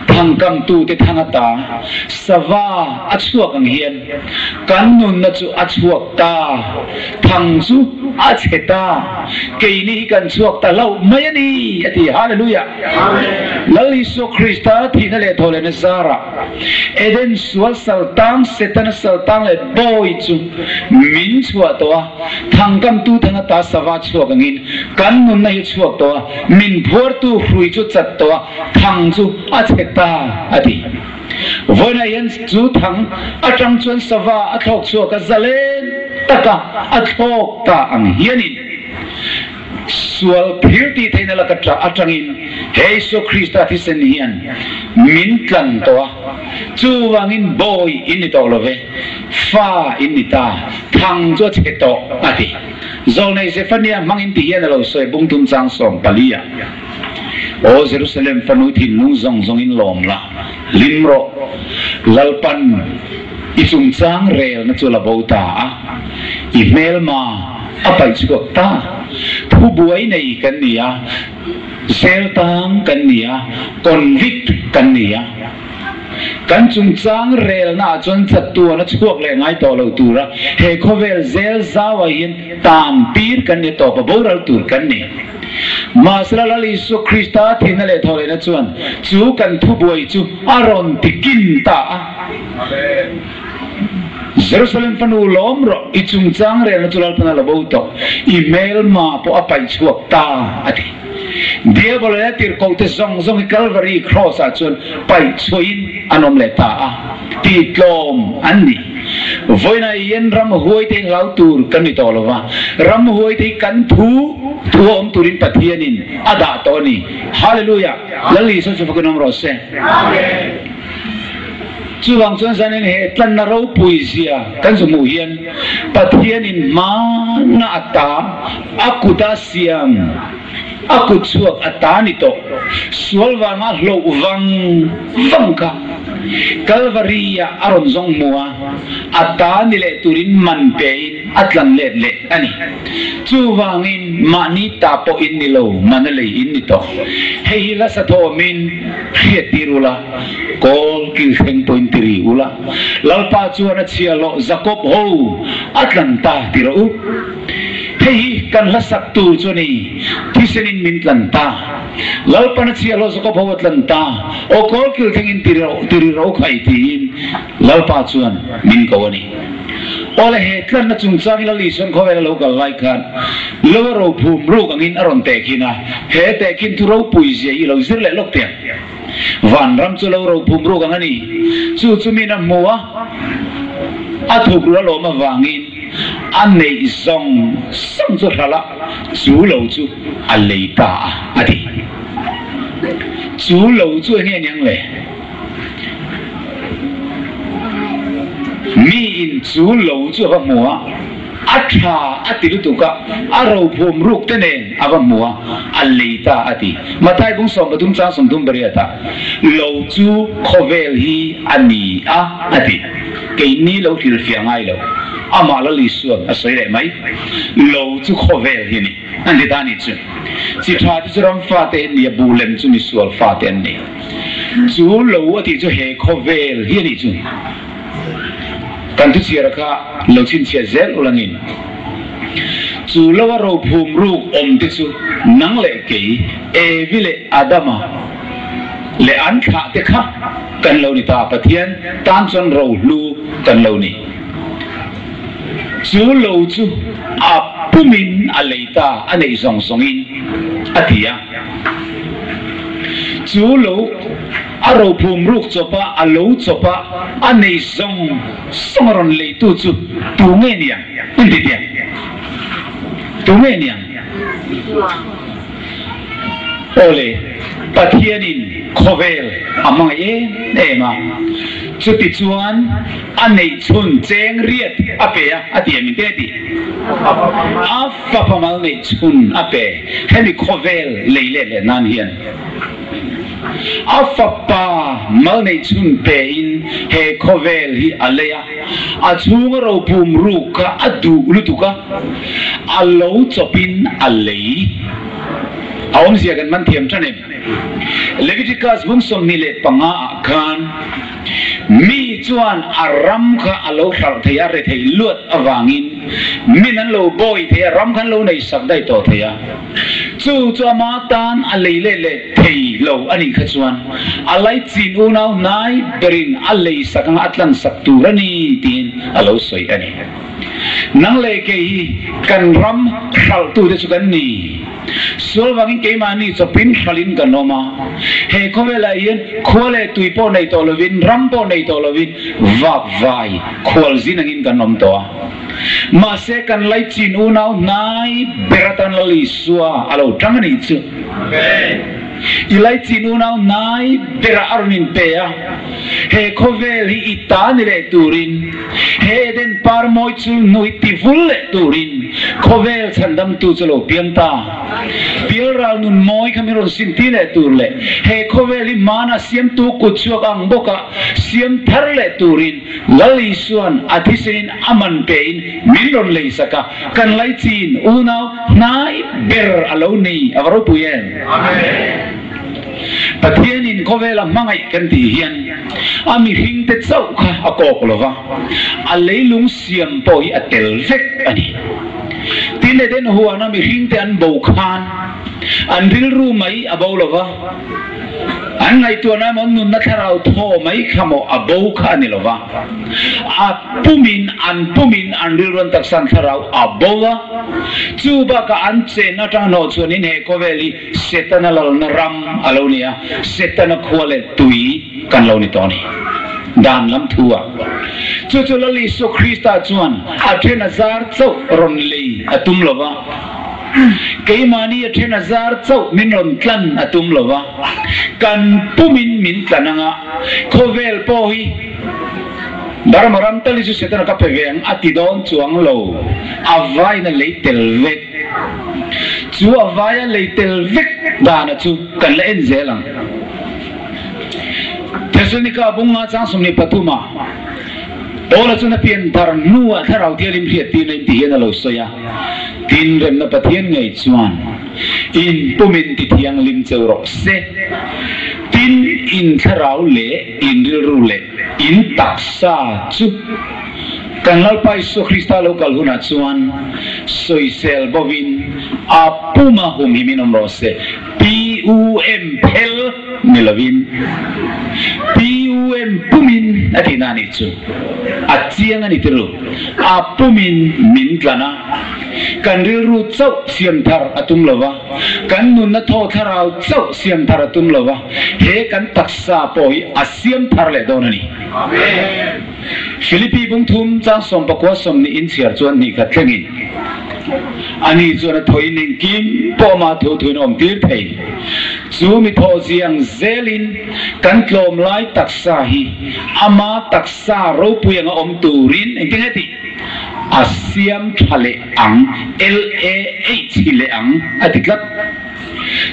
thangkamtute thang ata sava a chhuak ang hian kan nunna chu a chhuak ta, thang chu a chhe ta, keini hi kan chhuak ta hlauh mai a ni, a ti. Hallelujah! Lal Isua Krista thihna leh thawhlehna zarah Eden sual saltang, Setana saltang leh bawi chu min chhuah tawh a, thangkamtu thang ata sava chhuak angin kan nunna hi chhuak tawh a, min phuartu hrui chu chat tawh a, thang chu a chhe ta, a ti. Vawiinah hian chu thang atang chuan sava a thlawk chhuak a, zalen taka a thlawk ta ang hianin, Sual phir tih theihna laka atangin he Isua Krista thisen hian min tlan tawh a, chuvangin bawi in ni tawh lo ve, fa in ni ta, thang chu a chhe tawh, a ti. Zawlnei Zephaniah hmangin ti hian a lo sawi bungtum chang 14 ah, Aw Jerusalem fanu thinlung zawng zawngin lawm la, hlim rawh, Lalpan i chungchang relna chu la bo ta a, i hmelma, A paih chhuak ta. Thu buai nei kan ni a, zel tang kan ni a, convict kan ni a. Kan chungchang relna ah chuan chatuan a chhuak leh ngai tawh lo tura he khawvel zel zau ah hian tan tir kan ni tawp a, boral tur kan ni. Mahsela Lal Isua Krista thihna leh thawhlehna chuan chu kan thubuai chu a rawn ti kin ta a. Jerusalem fanu lawm rawh, i chungchang relna chu Lalpan a la bo tawh, i hmelma pawh a paih chhuak ta, a ti. Diabol leh a tirhkohte zawng zawng hi Kalvari Kraws ah chuan paih chhuahin an awm leh ta a, tihtlawm an ni. Vawiinah hian ramhuaite hi hlau tur kan ni tawh lo va, ramhuaite hi kan thu thu a awm turin Pathianin a dah tawh a ni. Hallelujah! Lal Isua chu fakin awm rawh se. Amen. Chuvang chuan zanin he tlanna ropui zia kan zu hmuh hian Pathianin hmana a ta, a kuta siam, a kut chhuak a ta ni tawh, sual vanga hloh vang vang kha Kalvari-ah a rawn zawng hmu a, a ta ni leh turin man pein a tlan let leh a ni. Chuvangin mahni ta pawh in ni lo, man a lei in ni tawh. Hei hi hla thawmin hriat tir ula, kawl kil thleng pawhin ti ri ula, Lalpa chuan a chhia hlawh Jakob ho a tlan ta ti rawh u. Hei hi kan hla sak tur chu a ni, thisenin min tlan ta. Lalpan a chhia hlawh Jakob ho a tlan ta, aw kawl kil thlengin ti ri rawh u khai tiin Lalpa chuan min ko a ni. Awle he tlanna chungchang hi Lal Isuan khawvel a lo kal lai khan lo a rophum ruk angin a rawn tehkhin a, he tehkhin thu ropui zia hi i lo zir leh lawk teh ang. Vanram chu lo rophum ruk ang a ni. Chu chu min a hmu a, a thuk ru a lawm avangin a neih zawng zawng chu hralh a, chu lo chu a lei ta a, a ti. Chu lo chu enge niang le? Mi in chu lo chu a va hmu a, a tha a ti lutuk a, a rophum ruk te nen a va hmu a, a lei ta a ti. Mathai bung 13 chang 38 ah, Lo chu khawvel hi a ni a, a ti. Keini lo hrilhfiah ngai lo, amah Lal Isuan a sawi leh mai. Lo chu khawvel hi a ni, an ti ta a nih chu. Chi tha te chu ram fate an ni a, buh lem chu misual fate an ni. Chu lo a tih chu he khawvel hi a nih chu. Kan thuchhiara kha lo chhinchhiah zel ulangin chu lo a rophum ruk awm te chu nang leh kei, Evi leh Adama leh an thlah te kha kan lo ni ta, Pathian tan chuan rohlu kan lo ni. Chu lo chu a pumin a lei ta, a neih zawng zawngin a ti a. Chu lo a rophum ruk chawp a, a lo chawp a, a nei zawng zawng a rawn leitu chu tu nge niang? In ti tiang. Tu nge niang? Awle, Pathianin khawvel a hmangaih em em a, chutichuan a neih chhun cheng riat a pe a, a ti em in te ti? A fapa mal neih chhun a pe. Hemi khawvel lei let leh nan hian a fapa mal neih chhun pe in he khawvel hi a lei a, a chhunga ropum ruk kha a duh lutuk a, a lo chawp in a lei. A awmzia kan man thiam tan em? Leviticus bung 25 ah khan mi chuan a ram kha a lo hralh thei a, retheih luat avangin min an lo bawi thei a, ram kha an lo nei sak daih tawh thei a. Chu chu ama tan a lei leh leh thei lo a nih kha chuan a laichin unau hnai berin a lei sak anga a tlan sak tur a ni tiin a lo sawi a ni. Nang leh kei hi kan ram hralhtute chu kan ni. Sual vangin keimahni chawpin hralhin kan awm a. He khawvelah hian khua leh tui pawh nei tawh lovin, ram pawh nei tawh lovin vakvai khualzin angin kan awm tawh a. Mahse kan laichin unau hnai ber atan Lal Isua a lo tang a nih chu. I laichin unau hnai berah a rawn inpe a, he khawvel hi i ta ni leh turin, He Eden par mawi chu hnu hi ti vul leh turin khawvel chhandamtu chu lo piang ta. Pialral nun mawi kha min rawn sim ti leh tur leh he khawvel hi hmana siamtu kut chhuak ang bawka siam thar leh turin Lal Isuan a thisenin a man pein min rawn lei sak a, kan laichin unau hnai ber a lo ni a va ropui em? Pathianin khawvela hmangaih kan tih hian a mihringte chauh kha a kawk lo va, a leilung siam pawh hi a tel vek a ni. Tin, Eden huana mihringte an bo khan an rilru mai a bo lo va, an ngaihtuahna emaw an nunna thlarau thaw mai kha maw a bo kha a ni lo va, a pumin an pumin an rilru an taksa an thlarau a bo a, chu bakah an chenna atang hnawh chuanin he khawvel hi Setana lalna ram a lo ni a, Setana khua leh tui kan lo ni tawh a ni. Dan lam thu ah. Chu chu Lal Isua Krista chuan a then a zar chauh rawn lei a tum lo va. Keimahni a then a zar chauh min rawn tlan a tum lo va, kan pumin min tlan anga khawvel pawh hi Burma ram tal hi chu Setana ka pe ve ang a ti dawn chuang lo, a vaiin a lei tel vek. Chu a vai a lei tel vek dana chu kan la en zel ang. Thesalonika bunga chang 23 ah Paula chuan a pian thar hnuah Thlarau Thianghlim hriattirna in ti hian a lo sawi a, Tin, remna Pathian ngei chuan in pumin ti thianghlim cheu rawh se. Tin, in thlarau leh in rilru leh in taksa chu kan Lalpa Isua Krista lo kal hunah chuan sawisel bovin a puma humhim in awm rawh se. PUM phel ni lovin PUM pumin a tihna a nih chu. A chiang a ni tirh. A pumin min tlan a, kan rilru chauh siam thar a tum lo va, kan nunna thaw thlarau chauh siam thar a tum lo va, he kan taksa pawh hi a siam thar leh dawn a ni. Philippi bungthum chang 19 sawmhnih inchhiar chuan hnih khat thlengin ani chuan a thawiin engkim pawh amah thu thuin a awm tir thei. Chu mi thawh ziang zelin kan tlawm lai taksa hi ama taksa ropui anga awm turin engtin nge tih a siam tha leh ang, LAH hi leh ang a ti tlat.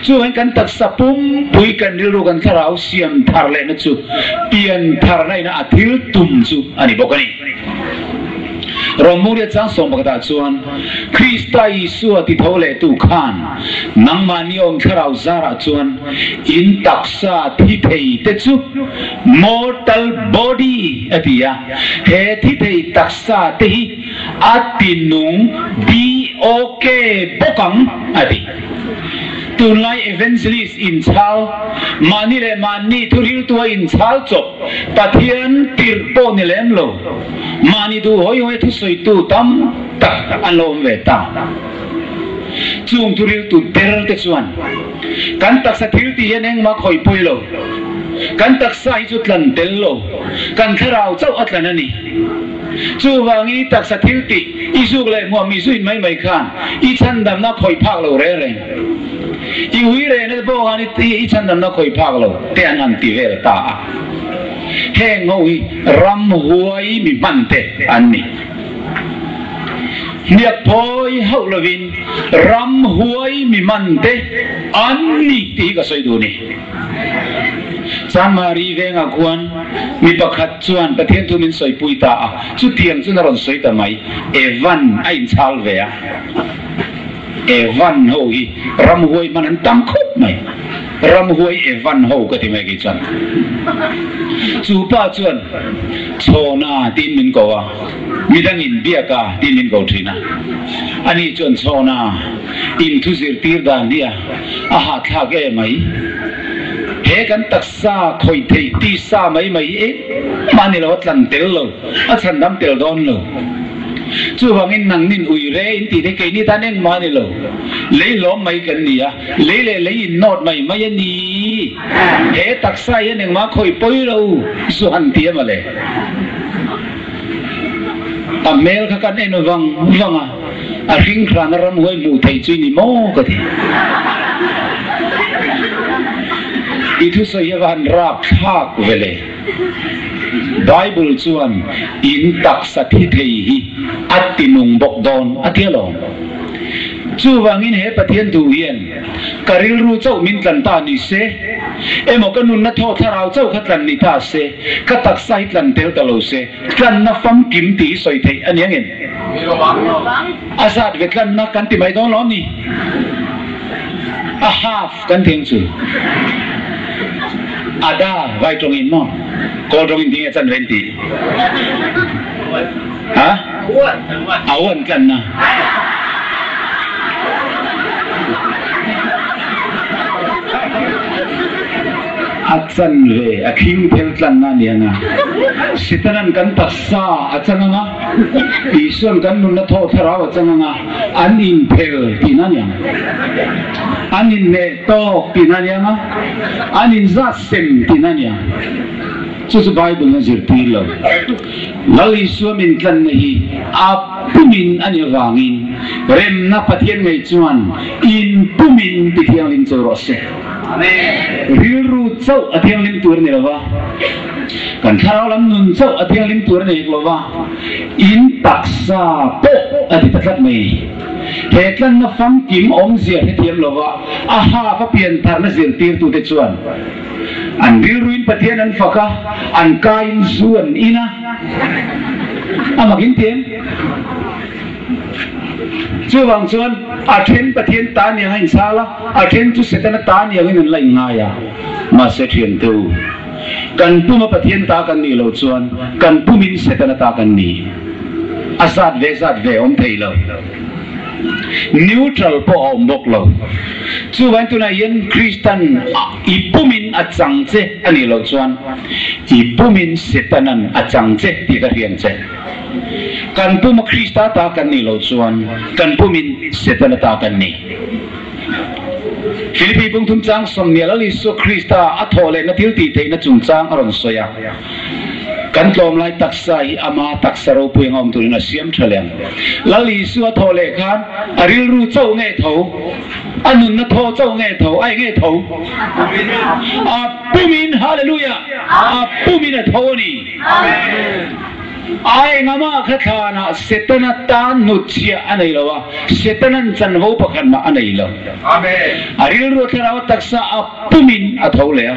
Chuan kan taksa pumpui kan rilru kan thlarau siam thar lehna chu pian tharna ina a thil tum chu a ni bawk a ni. Rawngmuria chang 11 ah chuan Krista Isua ti tho lehtu khan nangmahni awm thlarau zarah chuan in taksa thi thei te chu mortal body a ti a, he thi thei taksa te hi a tinung BOK bawk ang a ti. Tunlai evangelist inchhal, mahni leh mahni thuriltua inchhal chawp, Pathian tirh pawh ni lem lo, mahni duh hawi hawi thusawitu tam tak an lo awm ve ta. Chung thuriltu ber te chuan kan taksa thil tih hian engmah khawi pawi lo, kan taksa hi chu tlan tel lo, kan thlarau chauh a tlan a ni. Chuvangin i taksa thil tih, i zuk leh hmuam i zuin mai mai khan i chhandamna khawih phak lo reng reng. I ui rehna te pawh khan i chhandamna khawih phak lo te an han ti vel ta a. Heng ho hi ramhuai mi hman te an ni. Hniak phawi hauh lovin ramhuai mi hman te an ni tih hi ka sawi duh ni. Chanmari vengah khuan mi pakhat chuan Pathian thu min sawipui ta a, chutiang chuan a rawn sawi ta mai. Evan a inchhal ve a, Evan ho hi ramhuai hman an tam khawp mai. Ramhuai Evan ho ka ti mai kei chuan. Chu pa chuan Chhawna tiin min ko a, midangin Biaka tiin min ko thin a. Ani chuan Chhawna in thu zirtir dan hi a A hahthlak e mai. He kan taksa khawih theih tisa mai mai hi engmah a ni lo, a tlan tel lo, a chhan dam tel dawn lo. Chuvangin nangnin ui re in tih te keini tan engmah a ni lo. Lei hlawm mai kan ni a, lei leh lei in nawt mai mai a ni. He taksa hian engmah khawih pawi lo zu han ti a mawle. A hmel kha kan en vang vang a. A hringhrana ramhuai hmuh theih chu i ni maw ka ti. I thusawi hi a va han rap thlak ve le. Bible chuan in taksa thi thei hi a ti nung bawk dawn a ti alawm. Chuvangin he Pathian duh hian ka rilru chauh min tlan ta ni se, emaw ka nunna thaw thlarau chauh kha tlan ni ta se, ka taksa hi tlan tel ta lo se, Tlanna famkim tih hi sawi theih a ni angin a zat ve tlanna kan ti mai dawn lo ni. A half kan ti ang chu. Ada vai tawngin maw? Kawl tawngin tinge chan ven ti? Ha? A uan tlanna. A chan ve, a khing thel tlanna a ni ang a. Sitanan kan taksa a chang ang a, Isuan kan nunna thaw thlarau a chang ang a, an inphel tihna a ni ang. An inhneh tawk tihna a ni ang a, an inzat sem tihna a ni ang. Chu chu Bible a zirtir lo. Lal Isua min tlanna hi a pumin a nih avangin remna Pathian ngei chuan in pumin ti thianghlim cho rawh se. Rilru chauh a thianghlim tur a ni lo va, kan thlarau lam nun chauh a thianghlim tur a ni hek lo va, in taksa pawh a ti ta tlat mai. He tlanna famkim awmzia hrethiam lo va, a haf a piantharna zirtirtute chuan An rilruin Pathian an fak a, an kaiin zu an in a, a mak in ti em? Chuvang chuan a then Pathian ta niang a inchhal a, a then chu Setana ta niangin an la inngai a. Mahse thiante u, kan puma Pathian ta kan nih loh chuan kan pumin Setana ta kan ni. A zat ve zat ve awm thei lo. Neutral pawh a awm bawk lo. Chuvain tunah hian Kristan i pumin a chang che a nih loh chuan i pumin Setanan a chang che tih ka hriang che. Kan puma Krista ta kan nih loh chuan kan pumin Setana ta kan ni. Philippi bungthum chang sawmhnih Lal Isua Krista a thawh lehna thil tih theihna chungchang a rawn sawi a. Kan tlawmlai taksa hi ama taksa ropui anga awm turin a siam tha leh ang. Lal Isua thawh leh khan a rilru chauh nge tho, a nunna thaw chauh nge tho, a eng nge tho? A pumin, Hallelujah! A pumin a tho a ni. A engama kha thlanah Setana tan hnutchhiah a nei lo a, Setanan chanvo pakhat mah a nei lo. A rilru a thlarau a taksa a pumin a tho leh a.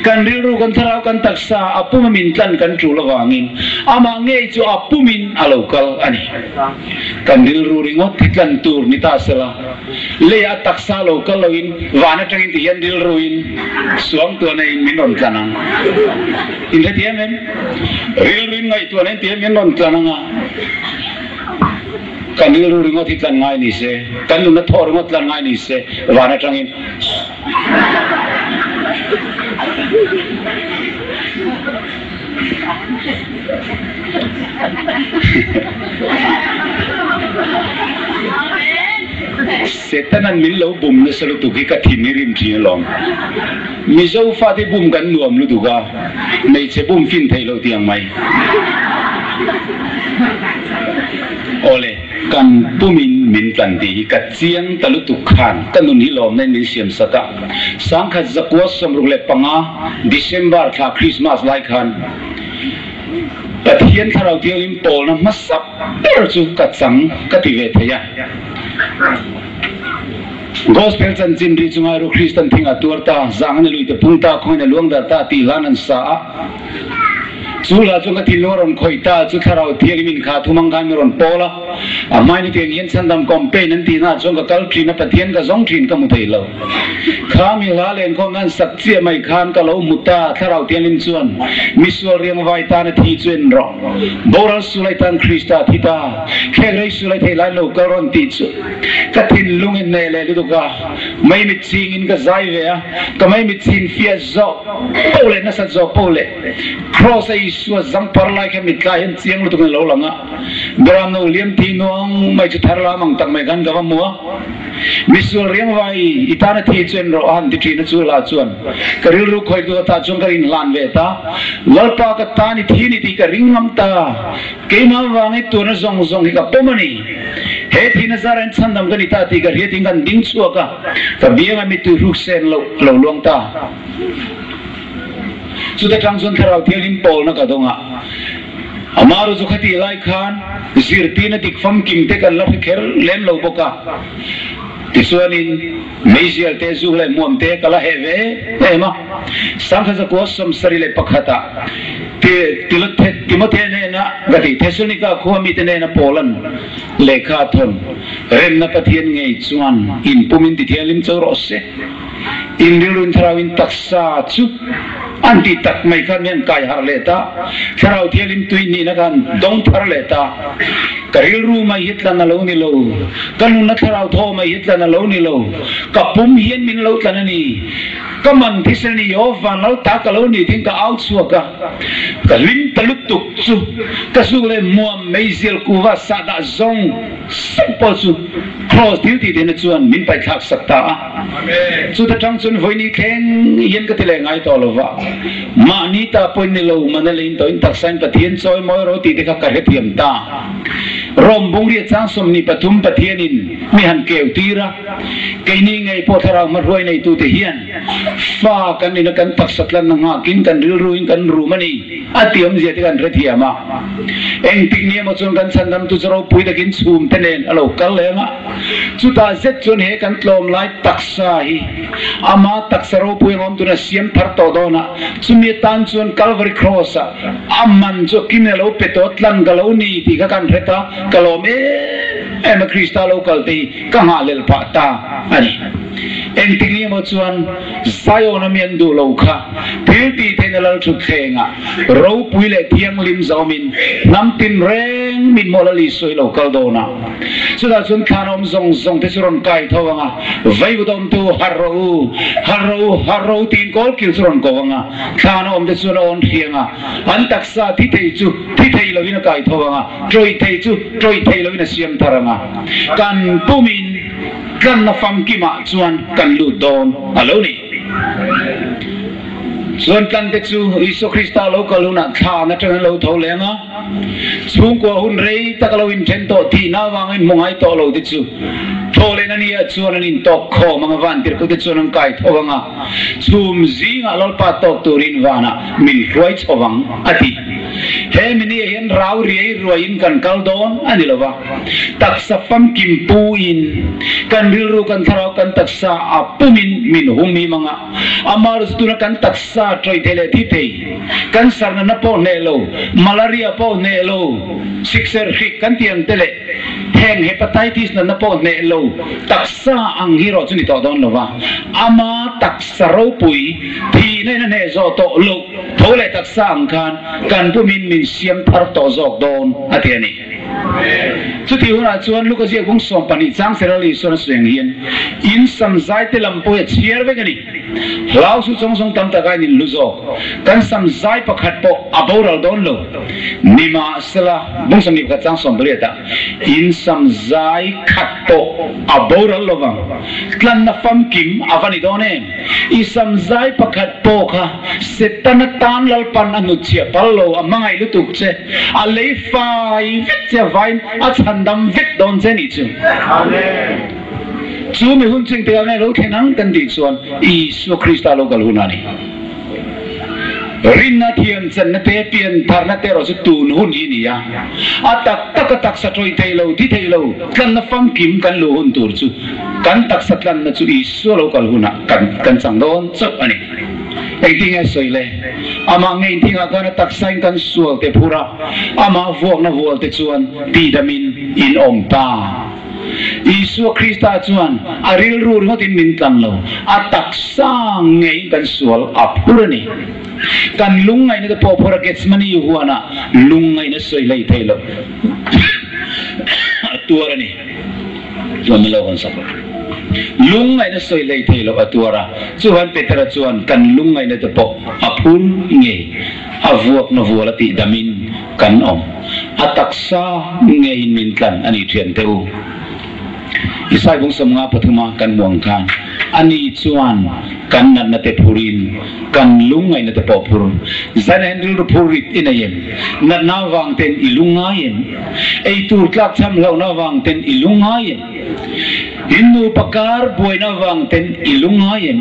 Kan rilru, kan thlarau, kan taksa a puma min tlan kan tul avangin amah ngei chu a pumin a lo kal a ni. Kan rilru ringawt hi tlan tur ni ta sela, leiah a taksa lo kal loin van atangin ti hian rilruin suangtuahna in min rawn tlan ang. In hrethiam em? Rilruin ngaihtuahna in ti hian min rawn tlan ang a. Kan rilru ringawt hi tlan ngai ni se, kan nunna thaw ringawt tlan ngai ni se, van atangin. Setanan min lo bum nasa lutuk hi ka thin hi rim thin alawm. Mizo fate bum kan nuam lutuk a, hmeichhe bum fin theih loh tiang mai. Awle, kan pumin min tlan tih hi ka chiang ta lutuk khan ka nun hi lawmna in min siam sak a. Sangkhat zakua 65 December thla Christmas lai khan Pathian Thlarau Thianghlim pawlna hmasa ber chu ka chang ka ti ve thei a. Gospel chanchin ri chunga ru Kristan thing a tuar ta, zang in a lui te pung ta, khawngin a luang dar ta tih hlan an sa a. Chu hla chuan ka thinlung a rawn khawih ta, chu Thlarau Thianghlim in kha thumang khan mi rawn pawl a. A hmai ni tiang hian chhandam campaign an tihna ah chuan ka kal thin a, Pathian ka zawng thin ka hmu thei lo. Kha mi hla lenkhawmna an sak chiah mai khan ka lo hmu ta, Thlarau Thianghlim chuan misual riangvai tan a thi chu en rawh. Boral sulai tan Krista a thi ta, khek rei sulai thei lai lo kal rawn tih chu ka thinlung in hneh leh lutuk a, maimit ching in ka zai ve a, ka maimit chin fiah zawh poh leh nasat zawh poh leh Kraws a Isua zangpar lai kha mittlai hian chiang lutuk in a lo lang a, Beram no liam thi nuang mai chu thar lam ang tak mai khan ka va hmu a, Misual riangvai i tan a thi chu en rawh a han ti thin a chu hla chuan ka rilru khawih duh ata chuan ka rinhlan ve ta, Lalpa ka tan i thi ni tih ka ring ngam ta, keimah vangin tuna zawng zawng hi ka pawm a ni, he thihna zara in chhandam ka ni ta tih ka hriat in kan ding chhuak a, ka bianga mittui hruk sen loh a lo luang ta. Chuta tang chuan Thlarau Thianghlim pawlna ka dawng a, Amaru chu khatih lai khan zirtirna dik famkim te kan la hre kher lem lo bawk a. Tichuanin meizial te, zuk leh hmuam te ka la heh ve em a. Sangkhat zakua 71 ah Timothy hnena ka ti, Thessalonika khua mite hnena Paulan lehkha a thawn, Remna Pathian ngei chuan inpumin tithianghlim cho rawh se. In rilruin thlarauin taksa chu an tih tak mai khan mi an kai harh leh ta, Thlarau Thianghlim tui hnihna khan dawng thar leh ta. Ka rilru mai hi tlan a lo ni lo, ka nunna thlarau thaw mai hi tlan a lo ni lo, ka pum hian min lo tlan a ni. Ka man thisen i aw vanlal ta ka lo ni tiin ka au chhuak a, ka hlim ta lutuk chu ka zuk leh muam meizial kuva sahdah zawng zawng pawh chu Kraws thil tih tehna chuan min paihthlak sak ta a. Chuta tang chuan vawiin i thleng hian ka ti leh ngai tawh lo va, mahni ta pawhin ni lo, mana leiin tawhin taksain Pathian chawi mawi ro tih te kha ka hrethiam ta. Rom bungriat chang 23 Pathianin mi han keu tir a, keini ngei pawh thlarau hmahruai neitute hian fa kan ina kan taksa tlanna nghakin kan rilruin kan rum a ni a ti awmzia te kan hrethiam a. Engtik ni emaw chuan kan chhandamtu chu ropui takin chhumte nen a lo kal leh ang a, chutah zet chuan he kan tlawm lai taksa hi ama taksa ropui ang awm tuna siam thar tawh dawn a, chumi atan chuan Calvary Cross ah a man chu a kim in a lo pe tawh tlan ka lo ni tih kha kan hret a, ka lawm em em a Krista lo kal te hi ka nghahhlelh phah ta a ni. Engtik ni emaw chuan Zion a mi an duh lo kha thil tih theihna lal thutthlengah Ropui leh thianghlim zawmin hnam tin reng min mawlh a Isua hi lo kal dawn a. Chutah chuan thlan awm zawng zawng te chu rawn kai tho ang a, Vaivut awmtu harh rawh u, harh rawh u, harh rawh u tiin kawlkil chu rawn ko ang a, thlan awm te chuan a awn hriang a, an taksa thi thei chu thi thei loin a kai tho ang a, tawih thei chu tawih thei loin a siam thar ang a, kan pumin tlanna famkimah chuan kan lut dawn a lo ni. Chuan tlante chu Isua Krista lo kal hunah thlan atangin an lo tho leng a, chhungkua hun rei tak a lo inthen tawh thihna avangin hmu ngai tawh lo te chu thaw lehna ni ah chuan an intawk khawm ang a, vantirhku te chuan an kai tho ang a, chhum zingah Lalpa tawk turin vanah min hruai chho vang a ti. He mini ah hian rau riai ruaiin kan kal dawn a ni lo va, taksa famkim puin kan rilru kan thlarau kan taksa a pumin min hum him ang a, Amah chu tuna kan taksa tawih thei leh thi thei, cancer natna pawh hneh lo, malaria pawh hneh lo, sikser hrik kan tih ang te leh heng hepatitis natna pawh hneh lo taksa ang hi erawh chu ni tawh dawn lo va, ama taksa ropui thihna in a hneh zawh tawh loh tho leh taksa ang khan kan pumin min siam thar tawh zawk dawn a ti a ni. Chutih hunah chuan Luka ziak bung 12 chang Serali Isuan a sawi ang hian in sam zai te lam pawh hi a chhiar vek a ni. Hlau su chawng zawng tam taka in inlu zawk. Kan sam zai pakhat pawh a boral dawn lo. Nimahsela, bung 21 chang 18 ah in sam zai khat pawh a boral lo vang. Tlanna famkim a va ni dawn em? I sam zai pakhat pawh kha Setana tan Lalpan a hnutchhiah pal lo, a hmangaih lutuk che, a lei fai vek che a vain a chhandam vek dawn che nih chu. Chu mi hun ching te ah nge lo thlen ang kan tih chuan Isua Krista lo kal hun a ni. Rinna thiam chenna te, pian tharna te erawh chu tun hun hi a ni a. A tak tak a taksa tawih thei lo, thi thei lo, tlanna famkim kan luh hun tur chu kan taksa tlanna chu Isua lo kal hunah kan kan chang dawn chauh a ni. Engtin nge sawi le? Amah ngei thingah khan a taksain kan sual te phur a, amah vuakna vual te chuan tihdamin in awm ta. Isua Krista chuan a rilru ringawtin min tlan lo, a taksa ngeiin kan sual a phur a ni. Kan lungngaihna te pawh phur a Gethsemane huanah lungngaihna sawi hlei thei lo a tuar a ni. Chuan min lo hawn sak rawh. Lungngaihna sawi hlei thei lo a tuar a, chuan Petera chuan kan lungngaihna te pawh a phur ngei, a vuakna vual a tih damin kan awm. A taksa ngeiin min tlan a ni thian teh u. Isai bung 53 a kan hmuh ang khan ani chuan kan natna te phurin kan lungngaihna te pawh phur. Zan ah hian rilru phur rit i nei em? Natna avang ten i lungngai em? Ei tur tlak cham hlauhna avang ten i lungngai em? In nupa kar buaina avang ten i lungngai em?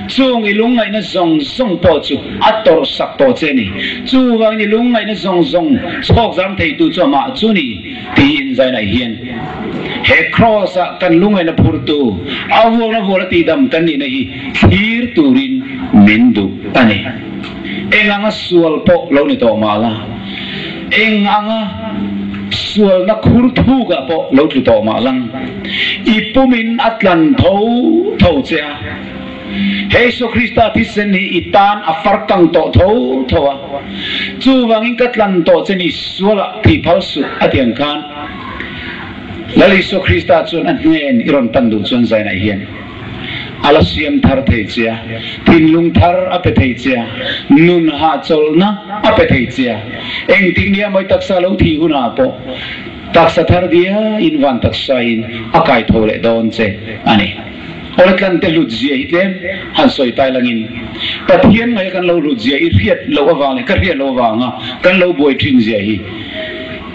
Chung i lungngaihna zawng zawng pawh chu a tawrh sak tawh che a ni. Chuvangin i lungngaihna zawng zawng chhawk zam theitu chu amah chu ni tiin zainah hian he Kraws ah kan lungngaihna phurtu a vuakna vual a tihdam kan nihna hi thlir turin min duh a ni. Eng anga sual pawh lo ni tawh mah la, eng anga sualna khur thukah pawh lo tlu tawh mah lang, i pumin a tlan tho tho che a. He Isua Krista thisen hi i tan a far kang tawh tho tho a, chuvangin ka tlan tawh che ni sualah thih phal suh a ti ang khan. Lal Isua Krista chuan a hnen i rawn pan duh chuan zainah hian a la siam thar thei che a, thinlung thar a pe thei che a, nun hahchawlhna a pe thei che a. Engtik nia mawi taksa lo thih hunah pawh taksa thar diain van taksain a kai tho leh dawn che a ni. Awle tlante hlut zia hi tlem han sawi tai langin Pathian ngaia kan lo hlut zia i hriat loh avang leh ka hriat loh avanga kan lo buai thin zia hi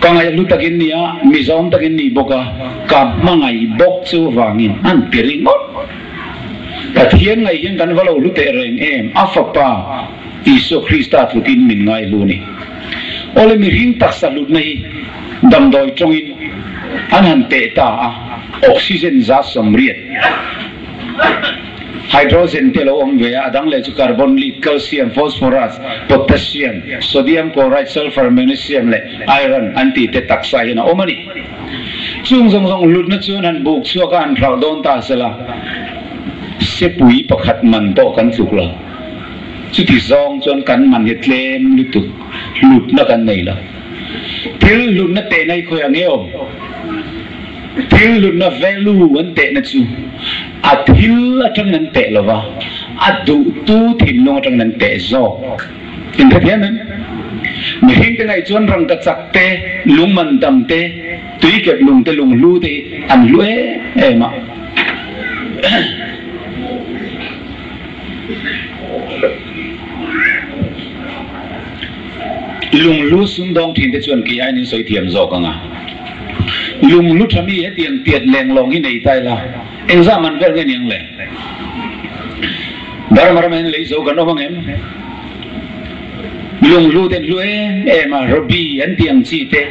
ka ngaih hlu takin nia, mizawm takin nih bawk a, ka hmangaih bawk chu vangin an ti ringawt. Pathian ngaih hian kan va lo hlu teh reng em, a Fapa Isua Krista tlukin min ngai hlu ni. Awle mihring taksa hlutna hi damdawi tawngin an han teh ta a, oxygen 180, hydrogen te lo awm ve a, a dang leh chu carbon, lead, calcium, phosphorus, potassium, sodium chloride, sulphur, magnesium leh iron an tih te taksa hian a awm a ni. Chung zawng zawng hlutna chuan han buk chhuak a han hralh dawn ta sela, sepui pakhat man pawh kan tluk lo. Chuti zawng chuan kan man hi tlem lutuk, hlutna kan nei lo. Thil hlutna tehna hi khawiah nge awm? Thil hlutna value an tehna chu a thil atangin an teh lova, a duhtu thinlung atangin an teh zawk. Inhrethiam em? Mihringte ngaih chuan rangkachak te, lungman tam te, tuikep lung te, lunghlu te hi an hlu em em a. Lunghlu sumdawng thin te chuan kei aiin in sawi thiam zawk ang a. Lunghlu tha mi hetiang tiat lenglawng hi nei ta ila engzah man vel nge niang le? Burma ramah hian lei zo kan awm ang em? Lunghlu ten hlu em em a, Ruby an tih ang chi te,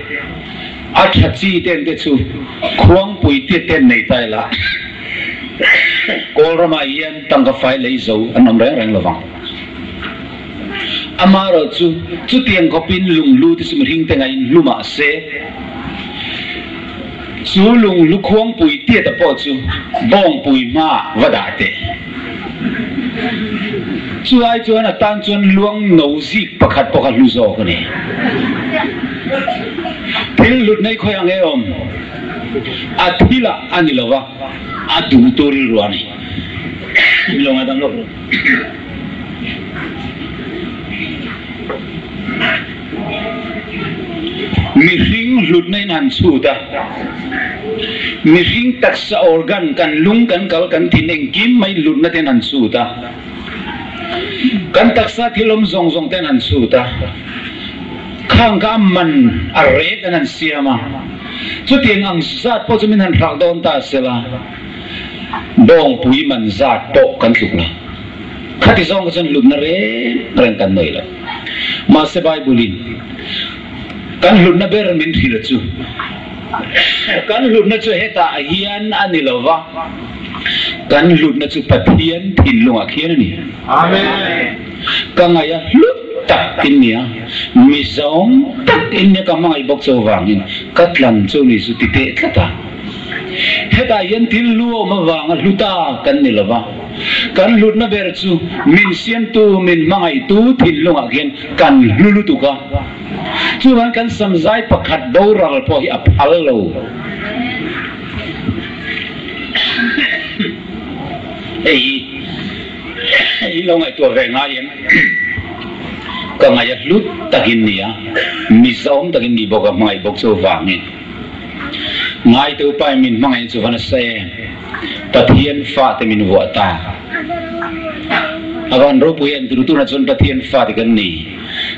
a tha chi ten te chu khuangpui tiat ten nei ta ila Kawl ramah hian tangka fai lei zo an awm reng reng lovang. Amaherawh chu, chutiang khawpin lunghlu te chu mihring te ngaiin hlu mah se, chu lunghlu khuangpui tiata pawh chu bawngpui hmaah va dah teh. Chu ai chuan a tan chuan luang no zik pakhat pawh kha hlu zawk a ni. Thil hlut nei khawi ang e awm? A thilah a ni lo va, a duh tur rilru a ni. Lo ngaidam lawk rawh. Mihring hlutna in han chhut a, mihring taksa organ, kan lung, kan kal, kan thin engkim mai hlutna ten han chhut a, kan taksa thil awm zawng zawng ten han chhut a, khang kha a man a rate an han siam a, chutiang ang zat pawh chu min han hralh dawn ta sela, bawngpui man zat pawh kan tluk lo. Khati zawng kha chuan hlutna reng reng kan nei lo. Mahse Bible-in kan hlutna ber min hrilh chu, kan hlutna chu hetah hian a ni lo va, kan hlutna chu Pathian thinlungah khian a ni. Amen. Ka ngaih a hlut tak in nia, mi zawng tak in nia ka hmangaih bawk chu avangin ka tlan chu ni chu ti teh tlat a. Hetah hian thil hlu a awm avanga hlu ta kan ni lo va, kan hlutna ber chu min siamtu, min hmangaihtu thinlungah khian kan hlu lutuk a. Chuvang kan samzai pakhat boral pawh hi a phal lo. Hei hi i lo ngaihtuah ve ngai em? Ka ngaih a hlut takin nia, mizawm takin ni bawk a, hmangaih bawk chu avangin. Ngaitu pai min hmangaih chu va nasa em? Pathian fate min vuah ta. A van ropui en tur tunah chuan Pathian fate kan ni.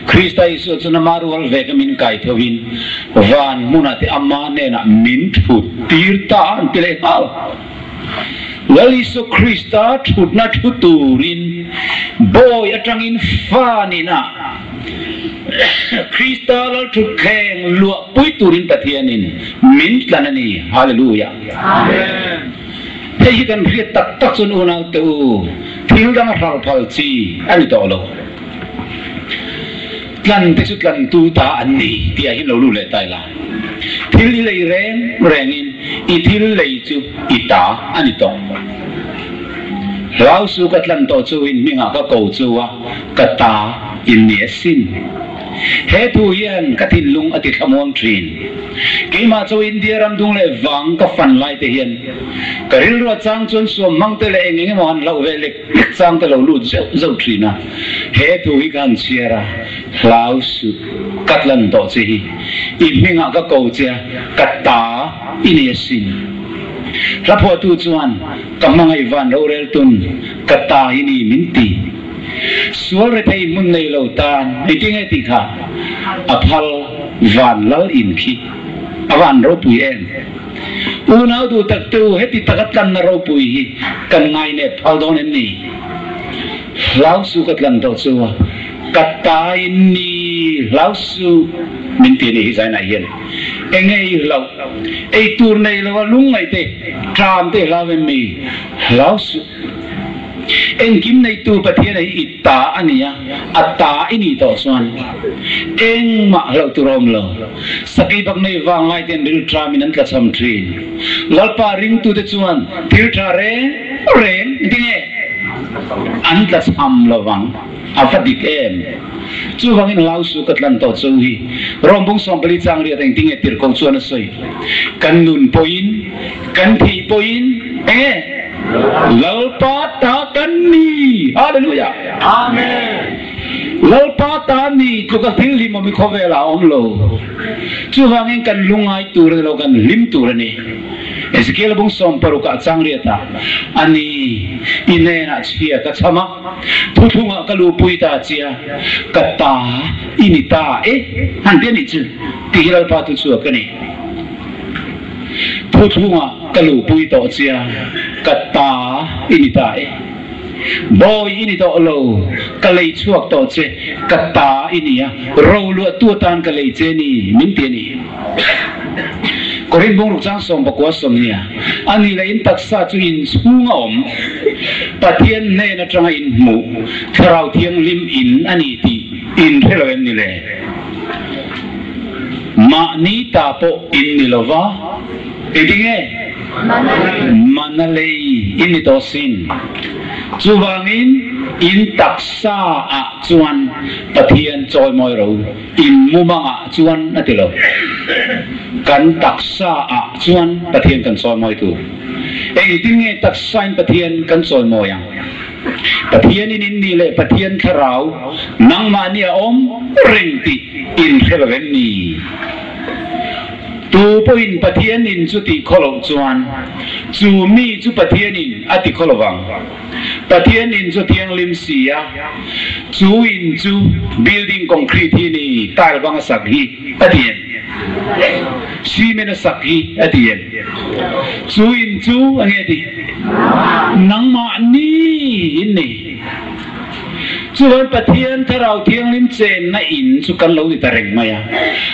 Krista Isua chuan ama rual veka min kai thovin van hmunah te ama hnenah min thut tir ta an ti leh nghal. Lal Isua Krista thutna thu turin bawi atangin fa nihna Krista lal thutthleng luah pui turin Pathianin min tlan a ni. Hallelujah. Amen. Hei hi kan hriat tak tak chuan unau te u, thil dang a hral phal chi a ni tawh lo. Tlan te chu tlantu ta an ni tih ah hian lo lut leh ta ila. Thil i lei reng rengin i thil lei chu i ta a ni tawh. Hlau su ka tlan tawh chu in hmingah ka ko chu a, ka ta. in ni asin. He thu hian ka thinlung a ti thlamuang thin. Keimah chu India ram dung leh vang ka fan lai te hian ka rilru a chang chuan suam hmang te leh eng eng emaw han hlauh ve lek lek chang te lo lut zeuh zeuh thin a. He thu hi ka han chhiar a, hlau suh, ka tlan tawh che hi. I hmingah ka ko che a, ka ta i ni asin. Hla phuahtu chuan ka hmangaih van rorel tun ka ta i ni min ti. Sual rethei hmun nei lo tan engtin nge tih kha a phal van lal in khi a van ropui em? Unau duh tak te u heti taka tlanna ropui hi kan ngai nep phal dawn em ni? Hlau su ka tlan tawh chu a ka ta in ni hlau su min ti a nih hi zainah hian enge i hlauh ei tur nei lo a lungngaih te tram te hlau em mi? Hlau suh. Engkim neitu Pathian hi i ta a ni a, a ta i nih tawh chuan engmah hlauh tur a awm lo. Sakei bak nei vang lai ten rilṭamin an tlachham ṭhin. Lalpa ringtute chuan thil ṭha reng reng engtinge an tlachham lo vang? A va dik em? Chuvangin hlau su ka tlan tawh chu hi Rawmbung 14 chang riat engtinge tirhkoh chuan a sawi. Kan nun pawhin, kan thih pawhin enge? Lalpa ta kan ni! Hallelujah! Amen! Lalpa ta ni tluka thil hlimawm hi khawvelah a awm lo. Chuvangin kan lungngai tur a ni lo, kan hlim tur a ni. Ezekiel bung 60 ah chang riat ah, A ni, i hnenah chhia ka cham a, thuthlungah ka luhpui ta chia, ka ta i ni ta e, han ti a nih chu, tih hi Lalpa thu chhuak a ni. Thuthlungah ka luhpui tawh chia, ka ta i ni ta e. Bawi i ni tawh lo, ka lei chhuak tawh che, ka ta i ni a, roluahtu atan ka lei che ni, min ti a ni. Korin bungruk chang 19 sawmnia, a ni leh in taksa chu inchhung a awm, Pathian hnen atanga inhmuh, Thlarau Thianghlim in a ni tih in hre lo em ni le? Mahni ta pawh in ni lo va, engtinge? Mana lei in ni tawh sin. Chuvangin in taksa ah chuan Pathian chawimawi ro in mumangah chuan a ti lo. Kan taksa ah chuan Pathian kan chawimawi tur. Engtin nge taksa in Pathian kan chawimawi ang? Pathian in in nih leh Pathian thlarau nangmahni a awm reng tih in hre lo em ni? Tu pawhin Pathian in chu tih khaw loh chuan chu mi chu Pathian in a ti khaw lo vang. Pathian in chu thianghlim si a, chu in chu building concrete hi ni tile bang a sak hi a ti em? Cement a sak hi a ti em? Chu in chu a nge tih? Nangmahni in ni. Chuan Pathian Thlarau Thianghlim chenna in chu kan lo ni ta reng mai a.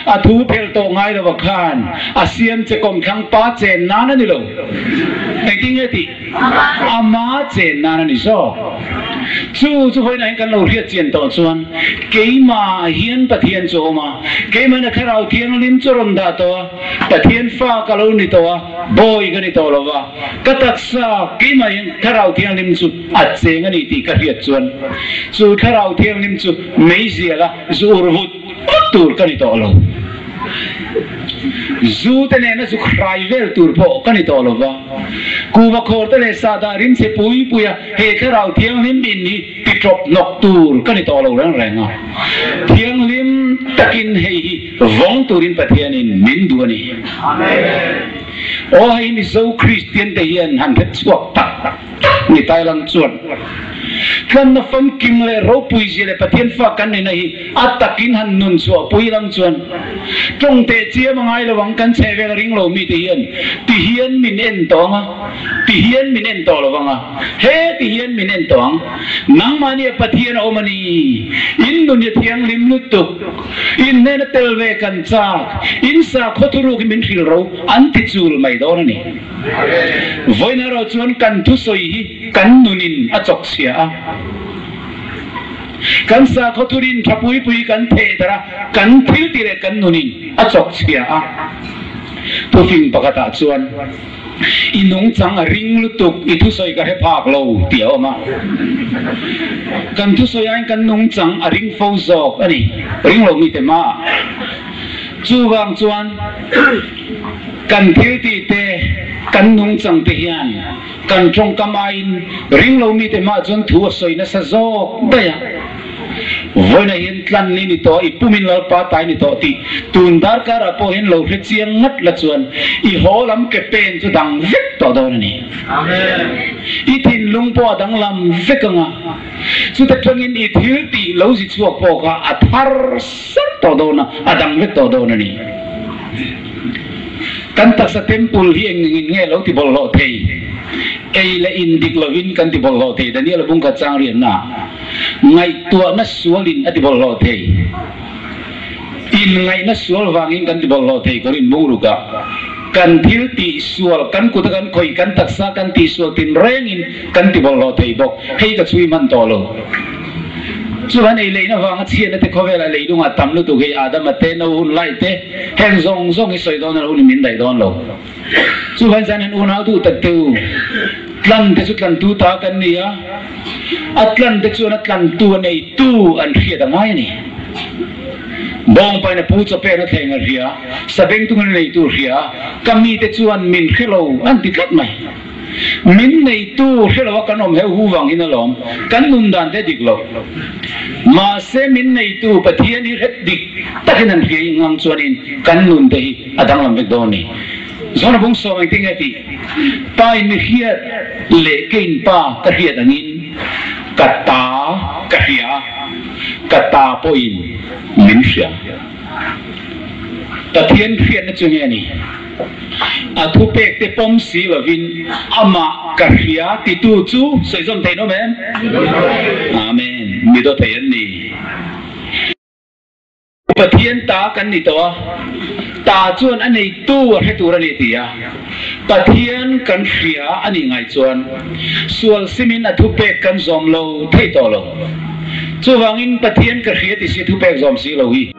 A thu phelh tawh ngai lova khan a siam che kawmthlang pa chen nan a ni lo. Engtin nge tih? Ama chen nan a ni zawk. Chu chu vawiinah hian kan lo hriat chian tawh chuan keimah hian Pathian chu a awm a, keimahna Thlarau Thianghlim chu a rawn dah tawh a, Pathian fa ka lo ni tawh a, bawi ka ni tawh lo va, ka taksa keimah hian Thlarau Thianghlim chu a cheng a ni tih ka hriat chuan chu Thlarau Thianghlim chu meizial a zu ur vut vut tur ka ni tawh lo. Zu te nena zu hrai vel tur pawh ka ni tawh lo va. Kuva khawr te leh sahdah rimchhe pui pui a he Thlarau Thianghlim in hi ti tawp hnawk tur ka ni tawh lo reng reng a. Thianghlim takin hei hi vawng turin Pathianin min duh a ni. Aw hei Mizo Kristian te hian han hre chhuak tak tak ni Thailand chuan tlanna famkim leh ropui zia leh Pathian fa kan nihna hi a takin han nun chhuah pui lam chuan tawng teh chiam a ngai lo ang kan chheh vel a ring lo mite hian ti hian min en tawh ang a ti hian min en tawh lo vang a he ti hian min en tawh ang nangmahni a Pathian a awm a ni in nun hi a thianghlim lutuk in hnena tel ve kan chak in sakhaw thuruk hi min hrilh ro an ti chul mai dawn a ni. Vawiin erawh chuan kan thusawi hi kan nunin a chawk chhia a, kan sakhaw thurin tha pui pui kan theh darh a, kan thil ti leh kan nunin a chawk chhia a. Thufing pakhatah chuan. I nungchang a ring lutuk, i thusawi ka hre phak lo tih a awm a. Kan thusawi aiin kan nungchang a ring fo zawk a ni, ring lo mite hmaah. Chuvang chuan kan thil tih te, kan nungchang te hian kan tawngkam aiin ring lo mite hmaah chuan thu a sawi nasa zawk daih a. Vawiinah hian tlan ni ni tawh, i pumin Lalpa tai ni tawh tih tun darkarah pawh hian lo hre chiang ngat la chuan i haw lam ke pen chu dang vek tawh dawn a ni. I thinlung pawh a danglam vek ang a, chuta tangin i thil tih lo zi chhuak pawh kha a thar sar tawh dawn a, a dang vek tawh dawn a ni. Kan taksa temple hi eng engin nge lo ti bawlhhlawh thei? Ei leh in dik lovin kan ti bawlhhlawh thei, Daniel-a bungkhat chang rianna. Ngaihtuahna sualin a ti bawlhhlawh thei. Inngaihna sual vangin kan ti bawlhhlawh thei Korin bungrukah kan thil tih sual, kan kuta kan khawih, kan taksa kan tih sual tinrengin kan ti bawlhhlawh thei bawk. Hei ka chhui hman tawh lo. Chuan ei leihna vanga chhiatna te khawvelah leilungah tam lutuk hei Adama te, Noa hun lai te, heng zawng zawng hi sawi dawn a lo ni min daih dawn lo. Chuvan zan hian unau duh tak te u, tlan te chu tlantu ta kan ni a, a tlan te chuan a tlantu a neitu an hriat a ngai a ni. Bawngpain a pu chawpen a thleng a hria, sabengtungin a neitu a hria, ka mite chuan min hre lo an ti tlat mai. Min neitu hre lo a kan awm heuh hu vang hin alawm, kan nun dan te dik lo. Mahse min neitu Pathian hi hret dik takin an hria i ngang chuanin kan nun te hi a danglam vek dawn a ni. Zawn a bung sawm engtin nge tih? Pa in mi hriat leh kein pa ka hriat angin ka ta ka hria a, ka ta pawhin min hria. Pathian hriatna chu nge ni? A thupek te pawm si lovin amah ka hria titu chu sawi zawm theih nawm em? Amen. Mi daw thei an ni. Pathian ta kan ni tawh a, ta chuan a neitu a hre tur a ni ti a, Pathian kan hria a nih ngai chuan sual simin a thupek kan zawm lo thei tawh lo. Chuvangin Pathian ka hria ti si thupek zawm si lo hi.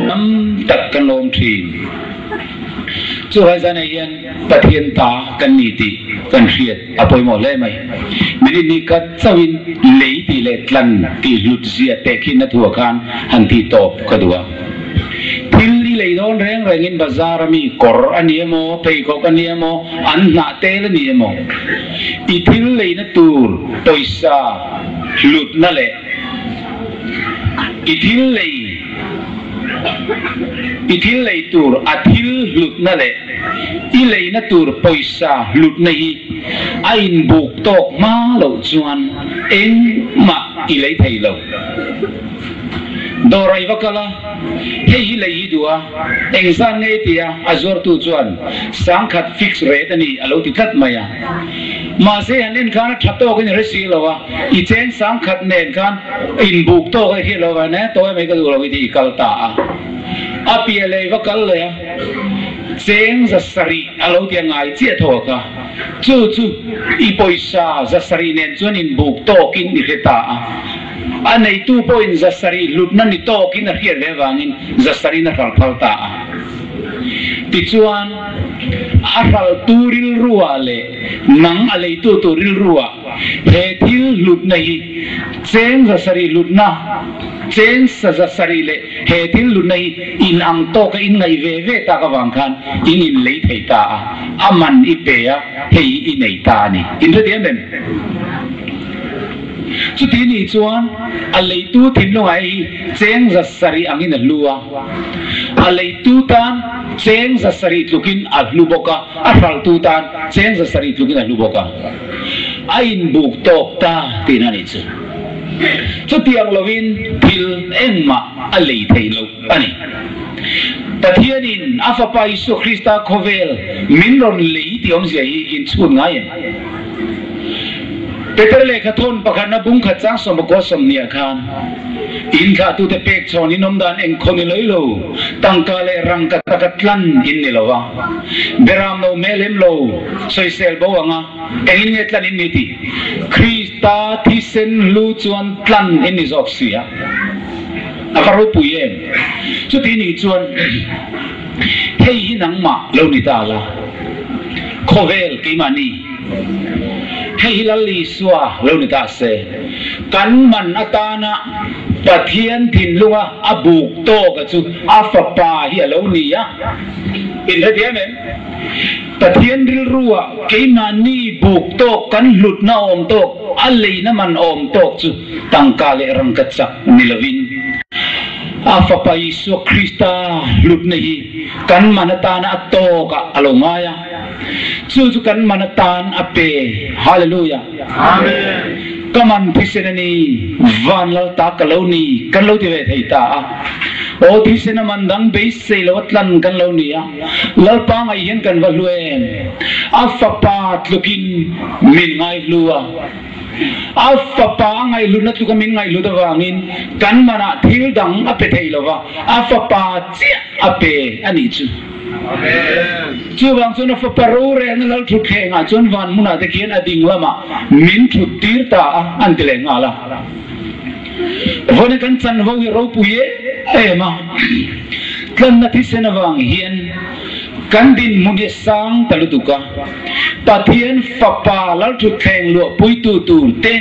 Tam tak kan lawm thin. Chuhai zanah hian Pathian ta kan ni tih kan hriat a pawimawh hle mai. Minute ni khat chauhin lei tih leh tlan tih hlut zia tehkhinna thuah khan han tih tawp ka duh a. Thil i lei dawn reng rengin bazar a mi kawr a ni emaw, pheikhawk a ni emaw, an hnah tel a ni emaw, i thil leina tur pawisa hlutna leh i thil lei I thil lei tur a thil hlutna leh i leina tur pawisa hlutna hi a inbuk tawk hma loh chuan engmah i lei thei lo. Dawr a i va kal a, hei hi lei hi duh a, engzan nge i ti a, a zuartu chuan sangkhat fix rate a ni a lo ti tlat mai a. Mahse han en khan a tha tawkin i hre si lo a, i cheng sangkhat nen khan inbuk tawk a i hriat lo avangin e tawi mai ka duh lo i ti i kal ta a. A piah leh i va kal leh a, cheng zasarih a lo ti a ngai chiah tho a kha. Chu chu i pawisa zasarih nen chuan inbuk tawkin i hre ta a. A neitu pawhin zasarih hlutna ni tawkin a hriat ve avangin zasarihin a hral phal ta a. Tichuan, a hraltu rilruah leh nang a leitu tur rilruah he thil hlutna hi cheng zasarih hlutna, cheng sa zasarih leh he thil hlutna hi inang tawka inngaih ve ve tak avang khan in inlei thei ta a, a man i pe a, hei hi i nei ta a ni. Inhrethiam em? Chuti nih chuan a leitu thinlungah hi cheng zasarih angin a hlu a, a leitu tan cheng zasarih tlukin a hlu bawk a, a hraltu tan cheng zasarih tlukin a hlu bawk a, a inbuk tawk ta tihna nih chu. Chutiang lovin thil engmah a lei thei lo a ni. Pathianin a Fapa Isua Krista khawvel min rawn lei tih awmzia hi inchhun ngai em? Peter lehkha thawn pakhatna bung khat chang sawmpakua sawmhnih ah khan, In thlahtute pek chhawn in awm dan eng khaw ni loi lo, tangka leh rangka taka tlan in ni lo a. Beram lo meh lem lo, sawisel bo anga engin nge tlan in ni tih Krista thisen hlu chuan tlan in ni zawk si a. A va ropui em! Chuti nih chuan hei hi nangmah lo ni ta la, khawvel keimahni hei hi Lal Isua lo ni ta se, kan man atana Pathian thinlunga a buk tawka chu a fapa hi a lo ni a. Inhrethiam em? Pathian rilrua keimahni buk tawk kan hlutna awm tawk, a leina man awm tawk chu tangka leh rangka chak ni lovin, a Fapa Isua Krista hlutna hi kan man atana a tawkah a lo ngai a, chu chu kan man atan a pe. Hallelujah! Amen! Ka man thisen a ni, van lal ta ka lo ni, kan lo ti ve thei ta a. Aw thisen a man dang beisei lo a tlan kan lo ni a, Lalpa ngaih hian kan va hlu em? A Fapa tlukin min ngaihlu a. A Fapa a ngaihhlutna tluka min ngaihhlut avangin kan manah thil dang a pe thei lo va, a Fapa chiah a pe a nih chu. Chuvang chuan a Fapa rorelna lal thutthlengah chuan van hmunah te khian a ding lamah min thut tir ta a, an ti leh nghal a. Vawiin kan chanvo hi ropui em em a, tlanna thisen avang hian kan dinhmun hi a sang ta lutuk a. Pathian Fapa Lalthutthleng luahpuitu tur te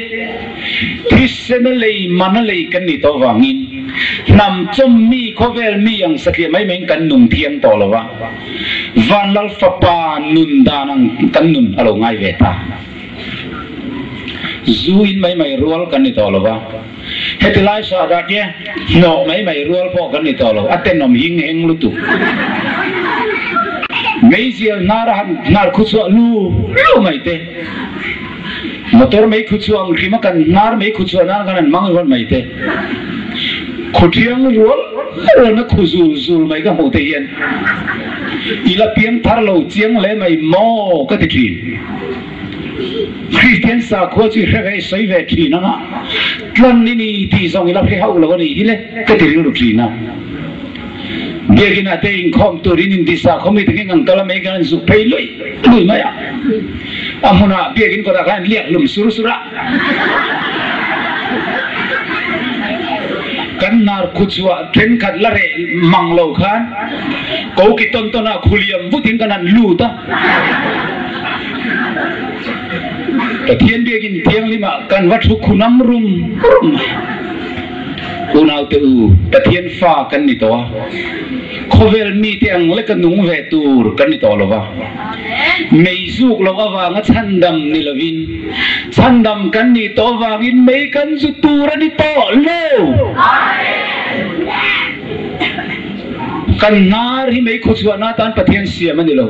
thisena lei mana lei kan nih tawh vangin hnam chawm mi khawvel mi ang satliah mai maiin kan nung thiang tawh lo va, Van Lal Fapa nun dan ang kan nun a lo ngai ve ta. Zu in mai mai rual kan ni tawh lo va, heti lai sahdah te hnawh mai mai rual pawh kan ni tawh lo, a tenawm hing heng lutuk. Meizial hnar a han hnar khu chhuah lu lu mai te, motor mei khu chhuah ang hrim a kan hnar mei khu chhuah nan kan han hmang rual mai te, khu thiang rual rualna khu zul zul mai ka hmuh te hian i la piang thar lo chiang hle mai maw ka ti thin. Kristian sakhua chu i hre ve i sawi ve thin ang a, tlan i ni tih zawng i la hre hauh lo a nih hi le ka ti rilru thin a. Biakinn ah te inkhawm turin inti sakhua mi te nge ngang kal a mai khan an zuk phei luih luih mai a, a hmunah biakinn kawtah khan an liak hlum sur sur a. Kan hnar khu chhuah thenkhat la reh mang lo khan koki tawn tawn ah khuliam vutin kan han lut a. Pathian biakinn thianghlim ah kan va thu khunam rum rum a. Unaute u, Pathian fa kan ni tawh a, khawvel mite ang leka nung ve tur kan ni tawh lo va. Mei zuk loh avanga chhandam ni lovin, chhandam kan nih tawh avangin mei kan zu tur a ni tawh lo. Kan hnar hi mei khuchhuahna atan Pathian siam a ni lo.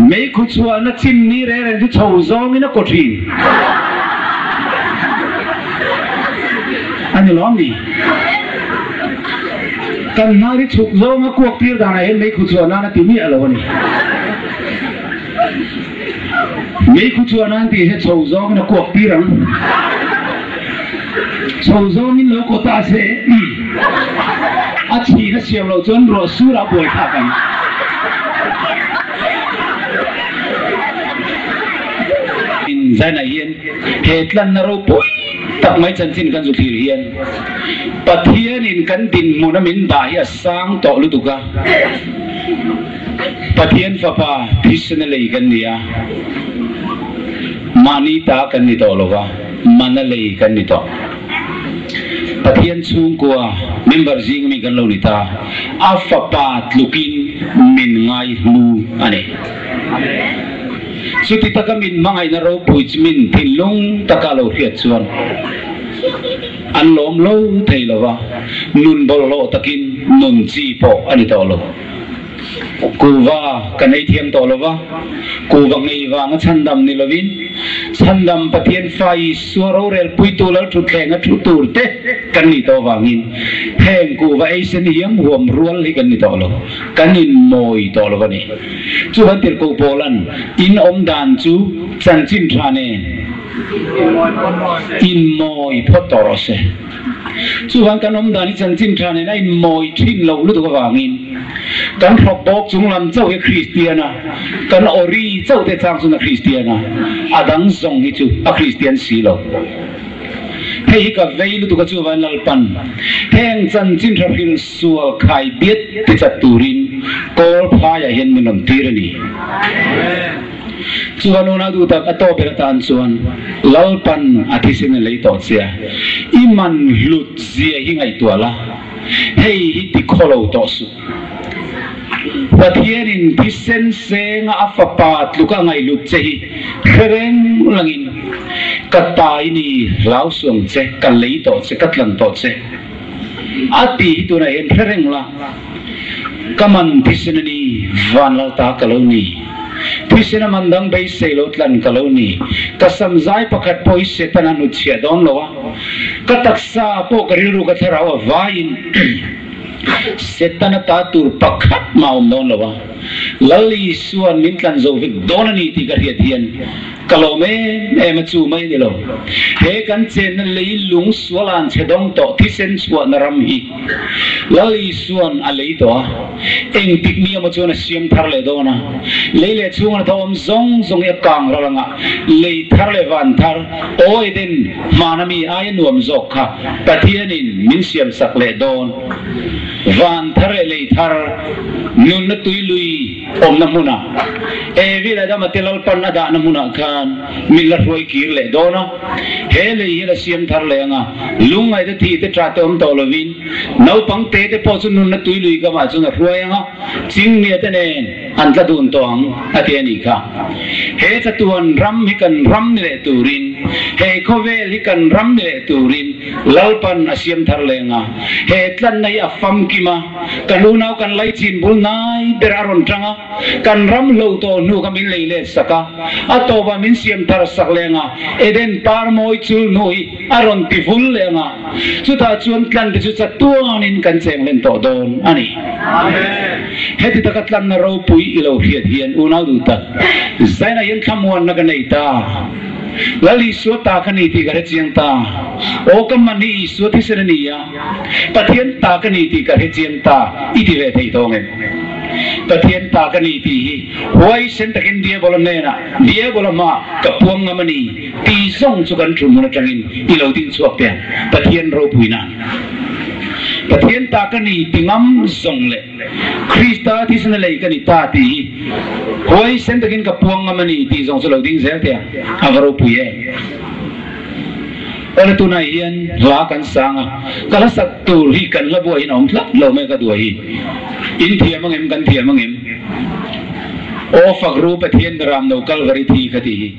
Mei khuchhuahna chimni reng reng chu chho zawngin a kaw thin. A ni lawm ni? Kan hnar hi chhuk zawnga kuak tir danah hian mei khuchhuah nan a ti miah lo a ni. Mei khuchhuah nan tih hi chho zawngin a kuak tir ang. Chho zawngin lo kaw ta se a chhin a siam loh chuan ruah sur a buai thlak ang. Zainah hian he tlanna ropui tak mai chanchin kan zu thlir hian Pathianin kan dinhmun a min dah hi a sang tawh lutuk a. Pathian Fapa thisena lei kan ni a, mahni ta kan ni tawh lo va, mana lei kan ni tawh. Pathian chhungkua member zing mi kan lo ni ta, a Fapa tlukin min ngaihlu a ni. Chuti taka min hmangaihna ropui chu min thinlung taka lo hriat chuan an lawm lo thei lo va, nun bawlhhlawh takin nun chi pawh a ni tawh lo. Kuva kan ei thiam tawh lo va, kuva ngei vanga chhandam ni lovin, chhandam Pathian fa Isua rorel puitu lal thutthleng a thu tur te kan nih tawh vangin heng kuva ei sen hiam huam rual hi kan ni tawh lo, kan inmawi tawh lo a ni. Chuvan tirhkoh Paula'n in awm dan chu chanchin tha nen inmawi phawt tawh rawh se. Chuvang kan awm dan hi chanchin tha nen a inmawi thin loh lutuk avangin kan hrawk bawk chung lam chauh hi Kristian a, kan awri chauh te chang chun a Kristian a, a dang zawng hi chu a Kristian si lo. Hei hi ka vei lutuk a chuvang Lalpan heng chanchin tha hril sual khai biat ti chat turin kawl phaiah hian min rawn tir a ni. Chuan unau duh tak a tawp ber atan chuan Lalpan a thisen a lei tawh che a, i man hlut zia hi ngaihtuah la, hei hi ti khaw lo tawh suh. Pathianin thisen senga a fapa tluk a ngaihhlut che hi hre reng langin, Ka tai ni hlau suang che, ka lei tawh che, ka tlan tawh che, a ti hi tunah hian hre reng la. Ka man thisen a ni, van lo ta ka lo ni. Thisen a man dang beisei lo tlan ka lo ni. Ka sam zai pakhat pawh hi Satan a hnutchhiah dawn lo a, ka taksa pawh ka rilru ka thlarau a vaiin Satan a ta tur pakhat mah a awm dawn lo a. Lal Isua'n min tlan zo vek dawn a ni tih ka hriat hian Ka lawm em em a chu mai a ni lo. He kan chenna lei lung sualan chhe dawng tawh thisen chhuahna ram hi Lal Isua'n a lei tawh a, engtik ni emaw chuan a siam thar leh dawn a. Lei leh chhunga tho awm zawng zawng hi a kang ral anga lei thar leh van thar, aw Eden hmana mi aia nuam zawk kha Pathianin min siam sak leh dawn. Van thar leh lei thar, nunna tui lui, Awmna hmunah Evi leh Adama te Lalpan a dahna hmunah khan min la hruai kir leh dawn a. He lei hian a siam thar leh ang a, lungngaihte thih te tah te awm tawh lovin naupang te te pawh chu nunna tui lui kamah chuan a hruai ang a, chingnia te nen an tla dun tawh ang a ti a nih kha. He chatuan ram hi kan ram ni leh turin, he khawvel hi kan ram ni leh turin Lalpan a siam thar leh ang a, he tlanna hi a famkim a, Kan unau kan laichin bul nai ber a rawn tang a, kan ram hlo tawh hnu kha min lei let sak a, a tawpah min siam thar sak leh ang a, Eden par mawi chul hnu hi a rawn ti vul leh ang a, chutah chuan tlan te chu chatuanin kan cheng len tawh dawn a ni. Heti taka tlanna ropui i lo hriat hian unau duh tak, Zainah hian thlamuanna ka nei ta. Lal Isua ta ka ni tih ka hre chiang ta. Aw ka man hi Isua thisen a ni a. Pathian ta ka ni tih ka hre chiang ta i ti ve thei tawng em? Pathian ta ka ni tih hi huaisen takin Diabola hnenah, Diabola hmaah ka puang ngam a ni tih zawng chu kan thu hmun atangin i lo ding chhuak teh ang. Pathian ropuina. Pathian ta ka ni ti ngam zawng leh Krista thisna lei ka ni ta tih hi huaisen takin ka puang ngam a ni tih zawng chu lo ding zel teh ang. A va ropui em? Awle tunah hian hla kan sang a, ka hla sak tur hi kan hla buaiin a awm tlat lo mai ka duai hi. In thiam ang em kan thiam ang em? Aw fak ru Pathian ram no Kalvari thi ka ti hi.